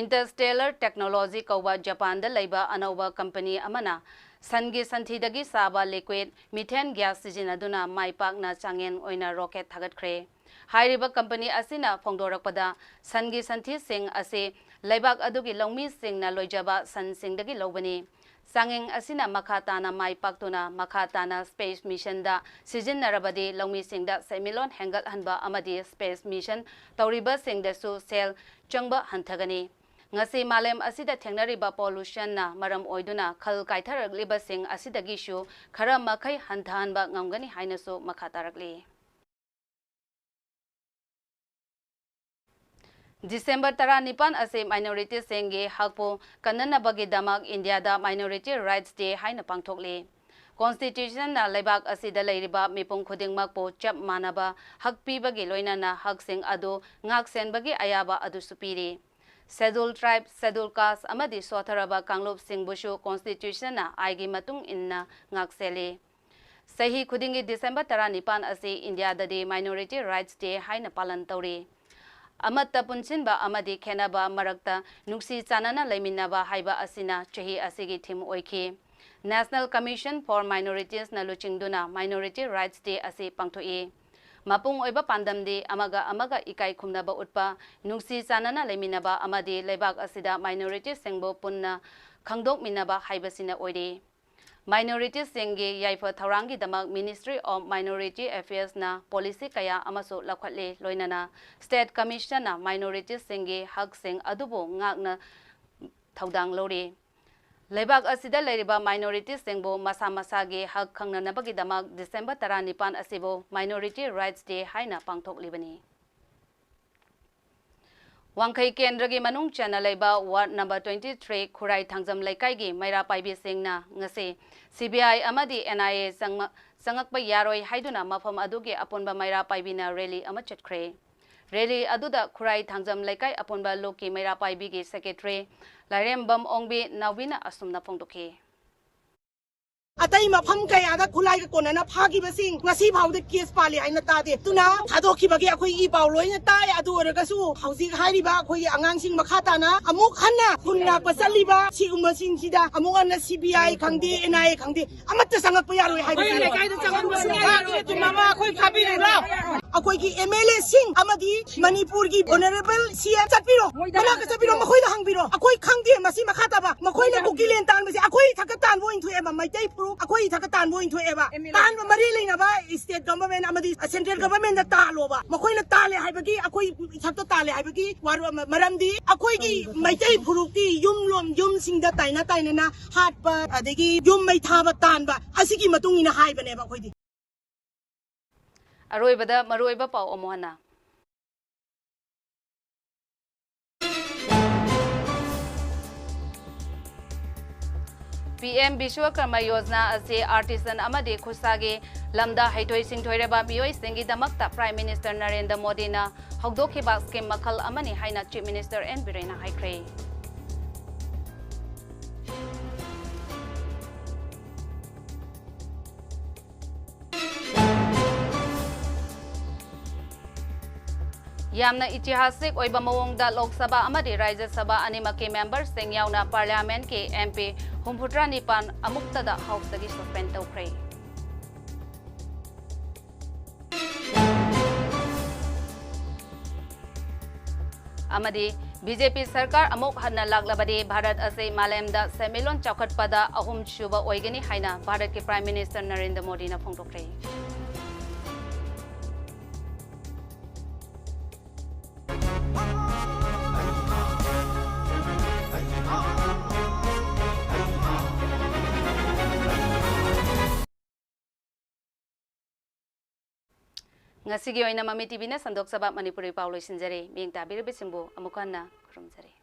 Interstellar Technology ꯀꯧꯕ ꯖꯄꯥꯟꯗ ꯂꯩꯕ ꯑꯅꯧꯕ company ꯑꯃꯅ sunꯒꯤ ꯁꯟꯊꯤꯗꯒꯤ ꯁꯥꯕ liquid methane gas ꯁꯤꯖꯤꯟꯅꯗꯨꯅ ꯃꯥꯏ ꯄꯥꯛꯅ ꯆꯥꯡꯌꯦꯡ ꯑꯣꯏꯅ rocket ꯊꯥꯒꯠꯈ꯭ꯔꯦ꯫ ꯍꯥꯏꯔꯤꯕ company ꯑꯁꯤꯅ ꯐꯣꯡꯗꯣꯔꯛꯄꯗ, sunꯒꯤ ꯁꯟꯊꯤꯁꯤꯡ ꯑꯁꯤ ꯂꯩꯕꯥꯛ ꯑꯗꯨꯒꯤ ꯂꯧꯃꯤꯁꯤꯡꯅ ꯂꯣꯏꯖꯕ ꯁꯟꯁꯤꯡꯗꯒꯤ ꯂꯧꯕꯅꯤ꯫ ꯆꯥꯡꯌꯦꯡ ꯑꯁꯤꯅ ꯃꯈꯥ ꯇꯥꯅ ꯃꯥꯏ ꯄꯥꯛꯇꯨꯅ ꯃꯈꯥ ꯇꯥꯅ space missionꯗ ꯁꯤꯖꯤꯟꯅꯔꯕꯗꯤ ꯂꯧꯃꯤꯁꯤꯡꯗ ꯁꯦꯟꯃꯤꯠꯂꯣꯟ ꯍꯦꯟꯒꯠꯍꯟꯕ ꯑꯃꯗꯤ space mission ꯇꯧꯔꯤꯕꯁꯤꯡꯗꯁꯨ ꯁꯦꯜ ꯆꯪꯕ ꯍꯟꯊꯒꯅꯤ꯫ ꯉꯁꯤ ꯃꯥꯂꯦꯝ ꯑꯁꯤꯗ ꯊꯦꯡꯅꯔꯤꯕ pollutionꯅ ꯃꯔꯝ ꯑꯣꯏꯗꯨꯅ ꯈꯜ ꯀꯥꯏꯊꯔꯛꯂꯤꯕꯁꯤꯡ ꯑꯁꯤꯗꯒꯤꯁꯨ ꯈꯔ ꯃꯈꯩ ꯍꯟꯊꯍꯟꯕ ꯉꯝꯒꯅꯤ ꯍꯥꯏꯅꯁꯨ ꯃꯈꯥ ꯇꯥꯔꯛꯂꯤ꯫ December ꯇꯔꯥꯅꯤꯄꯥꯟ ꯑꯁꯤ minorities ꯁꯤꯡꯒꯤ ꯍꯛꯄꯨ ꯀꯟꯅꯅꯕꯒꯤꯗꯃꯛ ꯏꯟꯗꯤꯌꯥꯗ Minority Rights Day ꯍꯥꯏꯅ ꯄꯥꯡꯊꯣꯛꯂꯤ꯫ Constitution ꯅ ꯂꯩꯕꯥꯛ ꯑꯁꯤꯗ ꯂꯩꯔꯤꯕ ꯃꯤꯄꯨꯝ ꯈꯨꯗꯤꯡꯃꯛꯄꯨ ꯆꯞ ꯃꯥꯟꯅꯕ ꯍꯛ ꯄꯤꯕꯒꯤ ꯂꯣꯏꯅꯅ ꯍꯛꯁꯤꯡ ꯑꯗꯨ ꯉꯥꯛ ꯁꯦꯟꯕꯒꯤ ꯑꯌꯥꯕ ꯑꯗꯨꯁꯨ ꯄꯤꯔꯤ꯫ Schedule Tribe, Schedule Caste ꯑꯃꯗꯤ ꯁꯣꯠꯊꯔꯕ ꯀꯥꯡꯂꯨꯞꯁꯤꯡꯕꯨꯁꯨ Constitution ꯅ ꯑꯥꯏꯟꯒꯤ ꯃꯇꯨꯡ ꯏꯟꯅ ꯉꯥꯛ ꯁꯦꯜꯂꯤ꯫ ꯆꯍꯤ ꯈꯨꯗꯤꯡꯒꯤ December ꯇꯔꯥꯅꯤꯄꯥꯟ ꯑꯁꯤ ꯏꯟꯗꯤꯌꯥꯗꯗꯤ Minority Rights Day ꯍꯥꯏꯅ ꯄꯥꯂꯟ ꯇꯧꯔꯤ꯫ ꯑꯃꯠꯇ ꯄꯨꯟꯁꯤꯟꯕ ꯑꯃꯗꯤ ꯈꯦꯠꯅꯕ ꯃꯔꯛꯇ ꯅꯨꯡꯁꯤ ꯆꯥꯟꯅꯅ ꯂꯩꯃꯤꯟꯅꯕ ꯍꯥꯏꯕ ꯑꯁꯤꯅ ꯆꯍꯤ ꯑꯁꯤꯒꯤ theme ꯑꯣꯏꯈꯤ꯫ National Commission for Minorities ꯅ ꯂꯨꯆꯤꯡꯗꯨꯅ Minority Rights Day ꯑꯁꯤ ꯄꯥꯡꯊꯣꯛꯏ꯫ ꯃꯄꯨꯡ ꯑꯣꯏꯕ ꯄꯥꯟꯗꯝꯗꯤ ꯑꯃꯒ ꯑꯃꯒ ꯏꯀꯥꯏ ꯈꯨꯝꯅꯕ ꯎꯠꯄ, ꯅꯨꯡꯁꯤ ꯆꯥꯟꯅꯅ ꯂꯩꯃꯤꯟꯅꯕ ꯑꯃꯗꯤ ꯂꯩꯕꯥꯛ ꯑꯁꯤꯗ minorities ꯁꯤꯡꯕꯨ ꯄꯨꯟꯅ ꯈꯪꯗꯣꯛꯃꯤꯟꯅꯕ ꯍꯥꯏꯕꯁꯤꯅ ꯑꯣꯏꯔꯤ꯫ Minorities ꯁꯤꯡꯒꯤ ꯌꯥꯏꯐ ꯊꯧꯔꯥꯡꯒꯤꯗꯃꯛ Ministry of Minority Affairs ꯅ policy ꯀꯌꯥ ꯑꯃꯁꯨ ꯂꯧꯈꯠꯂꯤ, ꯂꯣꯏꯅꯅ State Commission ꯅ minorities ꯁꯤꯡꯒꯤ ꯍꯛꯁꯤꯡ ꯑꯗꯨꯕꯨ ꯉꯥꯛꯅ ꯊꯧꯗꯥꯡ ꯂꯧꯔꯤ꯫ ꯂꯩꯕꯥꯛ ꯑꯁꯤꯗ ꯂꯩꯔꯤꯕ minorities ꯁꯤꯡꯕꯨ ꯃꯁꯥ ꯃꯁꯥꯒꯤ ꯍꯛ ꯈꯪꯅꯅꯕꯒꯤꯗꯃꯛ December ꯇꯔꯥꯅꯤꯄꯥꯟ ꯑꯁꯤꯕꯨ Minority Rights Day ꯍꯥꯏꯅ ꯄꯥꯡꯊꯣꯛꯂꯤꯕꯅꯤ꯫ ꯋꯥꯡꯈꯩ ꯀꯦꯟꯗ꯭ꯔꯒꯤ ꯃꯅꯨꯡ ꯆꯟꯅ ꯂꯩꯕ ward number twenty three ꯈꯨꯔꯥꯏ ꯊꯥꯡꯖꯝ ꯂꯩꯀꯥꯏꯒꯤ ꯃꯩꯔꯥ ꯄꯥꯏꯕꯤꯁꯤꯡꯅ ꯉꯁꯤ C B I ꯑꯃꯗꯤ N I A ꯆꯪꯃ-, ꯆꯪꯉꯛꯄ ꯌꯥꯔꯣꯏ ꯍꯥꯏꯗꯨꯅ ꯃꯐꯝ ꯑꯗꯨꯒꯤ ꯑꯄꯨꯟꯕ ꯃꯩꯔꯥ ꯄꯥꯏꯕꯤꯅ rally ꯑꯃ ꯆꯠꯈ꯭ꯔꯦ꯫ Rally ꯑꯗꯨꯗ ꯈꯨꯔꯥꯏ ꯊꯥꯡꯖꯝ ꯂꯩꯀꯥꯏ ꯑꯄꯨꯟꯕ ꯂꯨꯞꯀꯤ ꯃꯩꯔꯥ ꯄꯥꯏꯕꯤꯒꯤ secretary ꯂꯥꯏꯔꯦꯝꯕꯝ ꯑꯣꯡꯕꯤ ꯅꯥꯎꯕꯤꯅ ꯑꯁꯨꯝꯅ ꯐꯣꯡꯗꯣꯛꯈꯤ꯫ ꯑꯇꯩ ꯃꯐꯝ ꯀꯌꯥꯗ ꯈꯨꯠꯂꯥꯏꯒ ꯀꯣꯟꯅꯅ ꯐꯥꯈꯤꯕꯁꯤꯡ ꯉꯁꯤ ꯐꯥꯎꯗ case ꯄꯥꯜꯂꯤ ꯍꯥꯏꯅ ꯇꯥꯗꯦ꯫ ꯑꯗꯨꯅ ꯊꯥꯗꯣꯛꯈꯤꯕꯒꯤ ꯑꯩꯈꯣꯏ ꯏ ꯄꯥꯎ ꯂꯣꯏꯅ ꯇꯥꯏ꯫ ꯑꯗꯨ ꯑꯣꯏꯔꯒꯁꯨ ꯍꯧꯖꯤꯛ ꯍꯥꯏꯔꯤꯕ ꯑꯩꯈꯣꯏꯒꯤ ꯑꯉꯥꯡꯁꯤꯡ ꯃꯈꯥ ꯇꯥꯅ ꯑꯃꯨꯛ ꯍꯟꯅ ꯈꯨꯟ ꯂꯥꯛꯄ ꯆꯠꯂꯤꯕ ꯁꯤꯒꯨꯝꯕꯁꯤꯡꯁꯤꯗ ꯑꯃꯨꯛ ꯍꯟꯅ C B I ꯈꯪꯗꯦ, N I A ꯈꯪꯗꯦ, ꯑꯃꯠꯇ ꯆꯪꯉꯛꯄ ꯌꯥꯔꯣꯏ ꯍꯥꯏꯕꯁꯤ꯫ ꯑꯩꯈꯣꯏ ꯂꯩꯀꯥꯏꯗ ꯆꯪꯍꯟꯕꯁꯨ ꯌꯥꯔꯣꯏ꯫ ꯑꯗꯨ ꯃꯃꯥ ꯑꯩꯈꯣꯏ ꯐꯥꯕꯤꯔꯨꯔꯣ꯫ ꯑꯩꯈꯣꯏꯒꯤ M L A ꯁꯤꯡ ꯑꯃꯗꯤ ꯃꯅꯤꯄꯨꯔꯒꯤ honourable C M ꯆꯠꯄꯤꯔꯣ, ꯃꯅꯥꯛꯇ ꯆꯠꯄꯤꯔꯣ, ꯃꯈꯣꯏꯗ ꯍꯪꯕꯤꯔꯣ꯫ ꯑꯩꯈꯣꯏ ꯈꯪꯗꯦ ꯃꯁꯤ ꯃꯈꯥ ꯇꯥꯕ꯫ ꯃꯈꯣꯏꯅ ꯀꯨꯀꯤ land ꯇꯥꯟꯕꯁꯦ ꯑꯩꯈꯣꯏ ꯏꯊꯛꯇ ꯇꯥꯟꯕ ꯑꯣꯏꯅ ꯊꯣꯛꯑꯦꯕ, ꯃꯩꯇꯩ ꯐꯨꯔꯨꯞ ꯑꯩꯈꯣꯏ ꯏꯊꯛꯇ ꯇꯥꯟꯕ ꯑꯣꯏꯅ ꯊꯣꯛꯑꯦꯕ꯫ ꯇꯥꯟꯕ ꯃꯔꯤ ꯂꯩꯅꯕ state government ꯑꯃꯗꯤ central government ꯇ ꯇꯥꯜꯂꯣꯕ꯫ ꯃꯈꯣꯏꯅ ꯇꯥꯜꯂꯦ ꯍꯥꯏꯕꯒꯤ, ꯑꯩꯈꯣꯏ ꯏꯊꯛꯇ ꯇꯥꯜꯂꯦ ꯍꯥꯏꯕꯒꯤ ꯋꯥꯔꯣ-, ꯃꯔꯝꯗꯤ ꯑꯩꯈꯣꯏꯒꯤ ꯃꯩꯇꯩ ꯐꯨꯔꯨꯞꯀꯤ ꯌꯨꯝ ꯂꯣꯝ, ꯌꯨꯝꯁꯤꯡꯗ ꯇꯥꯏꯅ ꯇꯥꯏꯅꯅ ꯍꯥꯠꯄ, ꯑꯗꯒꯤ ꯌꯨꯝ ꯃꯩ ꯊꯥꯕ, ꯇꯥꯟꯕ ꯑꯁꯤꯒꯤ ꯃꯇꯨꯡ ꯏꯟꯅ ꯍꯥꯏꯕꯅꯦꯕ ꯑꯩꯈꯣꯏꯗꯤ꯫ ꯑꯔꯣꯏꯕꯗ ꯃꯔꯨꯑꯣꯏꯕ ꯄꯥꯎ ꯑꯃꯨꯛ ꯍꯟꯅ꯫ ꯄꯤ ꯑꯦꯝ ꯕꯤꯁ꯭ꯋꯀꯔꯃ ꯌꯣꯖꯅꯥ ꯑꯁꯤ artisan ꯑꯃꯗꯤ ꯈꯨꯠꯁꯥꯒꯤ ꯂꯝꯗ ꯍꯩꯊꯣꯏ ꯁꯤꯡꯊꯣꯏꯔꯕ ꯃꯤꯑꯣꯏꯁꯤꯡꯒꯤꯗꯃꯛꯇ Prime Minister ꯅꯔꯦꯟꯗ꯭ꯔ ꯃꯣꯗꯤꯅ ꯍꯧꯗꯣꯛꯈꯤꯕ scheme ꯃꯈꯜ ꯑꯃꯅꯤ ꯍꯥꯏꯅ Chief Minister ꯑꯦꯟ ꯕꯤꯔꯦꯟꯅ ꯍꯥꯏꯈ꯭ꯔꯦ꯫ ꯌꯥꯝꯅ ꯏꯇꯤꯍꯥꯁꯤꯛ ꯑꯣꯏꯕ ꯃꯑꯣꯡꯗ ꯂꯣꯛ ꯁꯚꯥ ꯑꯃꯗꯤ ꯔꯥꯖ꯭ꯌ ꯁꯚꯥ ꯑꯅꯤꯃꯛꯀꯤ memberꯁꯤꯡ ꯌꯥꯎꯅ Parliamentꯀꯤ M P ꯍꯨꯝꯐꯨꯇꯔꯥ ꯅꯤꯄꯥꯟ ꯑꯃꯨꯛꯇꯗ Houseꯇꯒꯤ suspend ꯇꯧꯈ꯭ꯔꯦ꯫ ꯑꯃꯗꯤ ꯕꯤ ꯖꯦ ꯄꯤ ꯁꯔꯀꯥꯔ ꯑꯃꯨꯛ ꯍꯟꯅ ꯂꯥꯛꯂꯕꯗꯤ ꯚꯥꯔꯠ ꯑꯁꯤ ꯃꯥꯂꯦꯝꯗ ꯁꯦꯟꯃꯤꯠꯂꯣꯟ ꯆꯥꯎꯈꯠꯄꯗ ꯑꯍꯨꯝꯁꯨꯕ ꯑꯣꯏꯒꯅꯤ ꯍꯥꯏꯅ ꯚꯥꯔꯠꯀꯤ Prime Minister ꯅꯔꯦꯟꯗ꯭ꯔ ꯃꯣꯗꯤꯅ ꯐꯣꯡꯗꯣꯛꯈ꯭ꯔꯦ꯫ ꯉꯁꯤꯒꯤ ꯑꯣꯏꯅ ꯃꯃꯤ ꯇꯤ ꯚꯤꯅ ꯁꯟꯗꯣꯛꯆꯕ ꯃꯅꯤꯄꯨꯔꯤ ꯄꯥꯎ ꯂꯣꯏꯁꯤꯟꯖꯔꯦ꯫ ꯃꯤꯠꯌꯦꯡ ꯇꯥꯕꯤꯔꯤꯕꯁꯤꯡꯕꯨ ꯑꯃꯨꯛ ꯍꯟꯅ ꯈꯨꯔꯨꯝꯖꯔꯤ꯫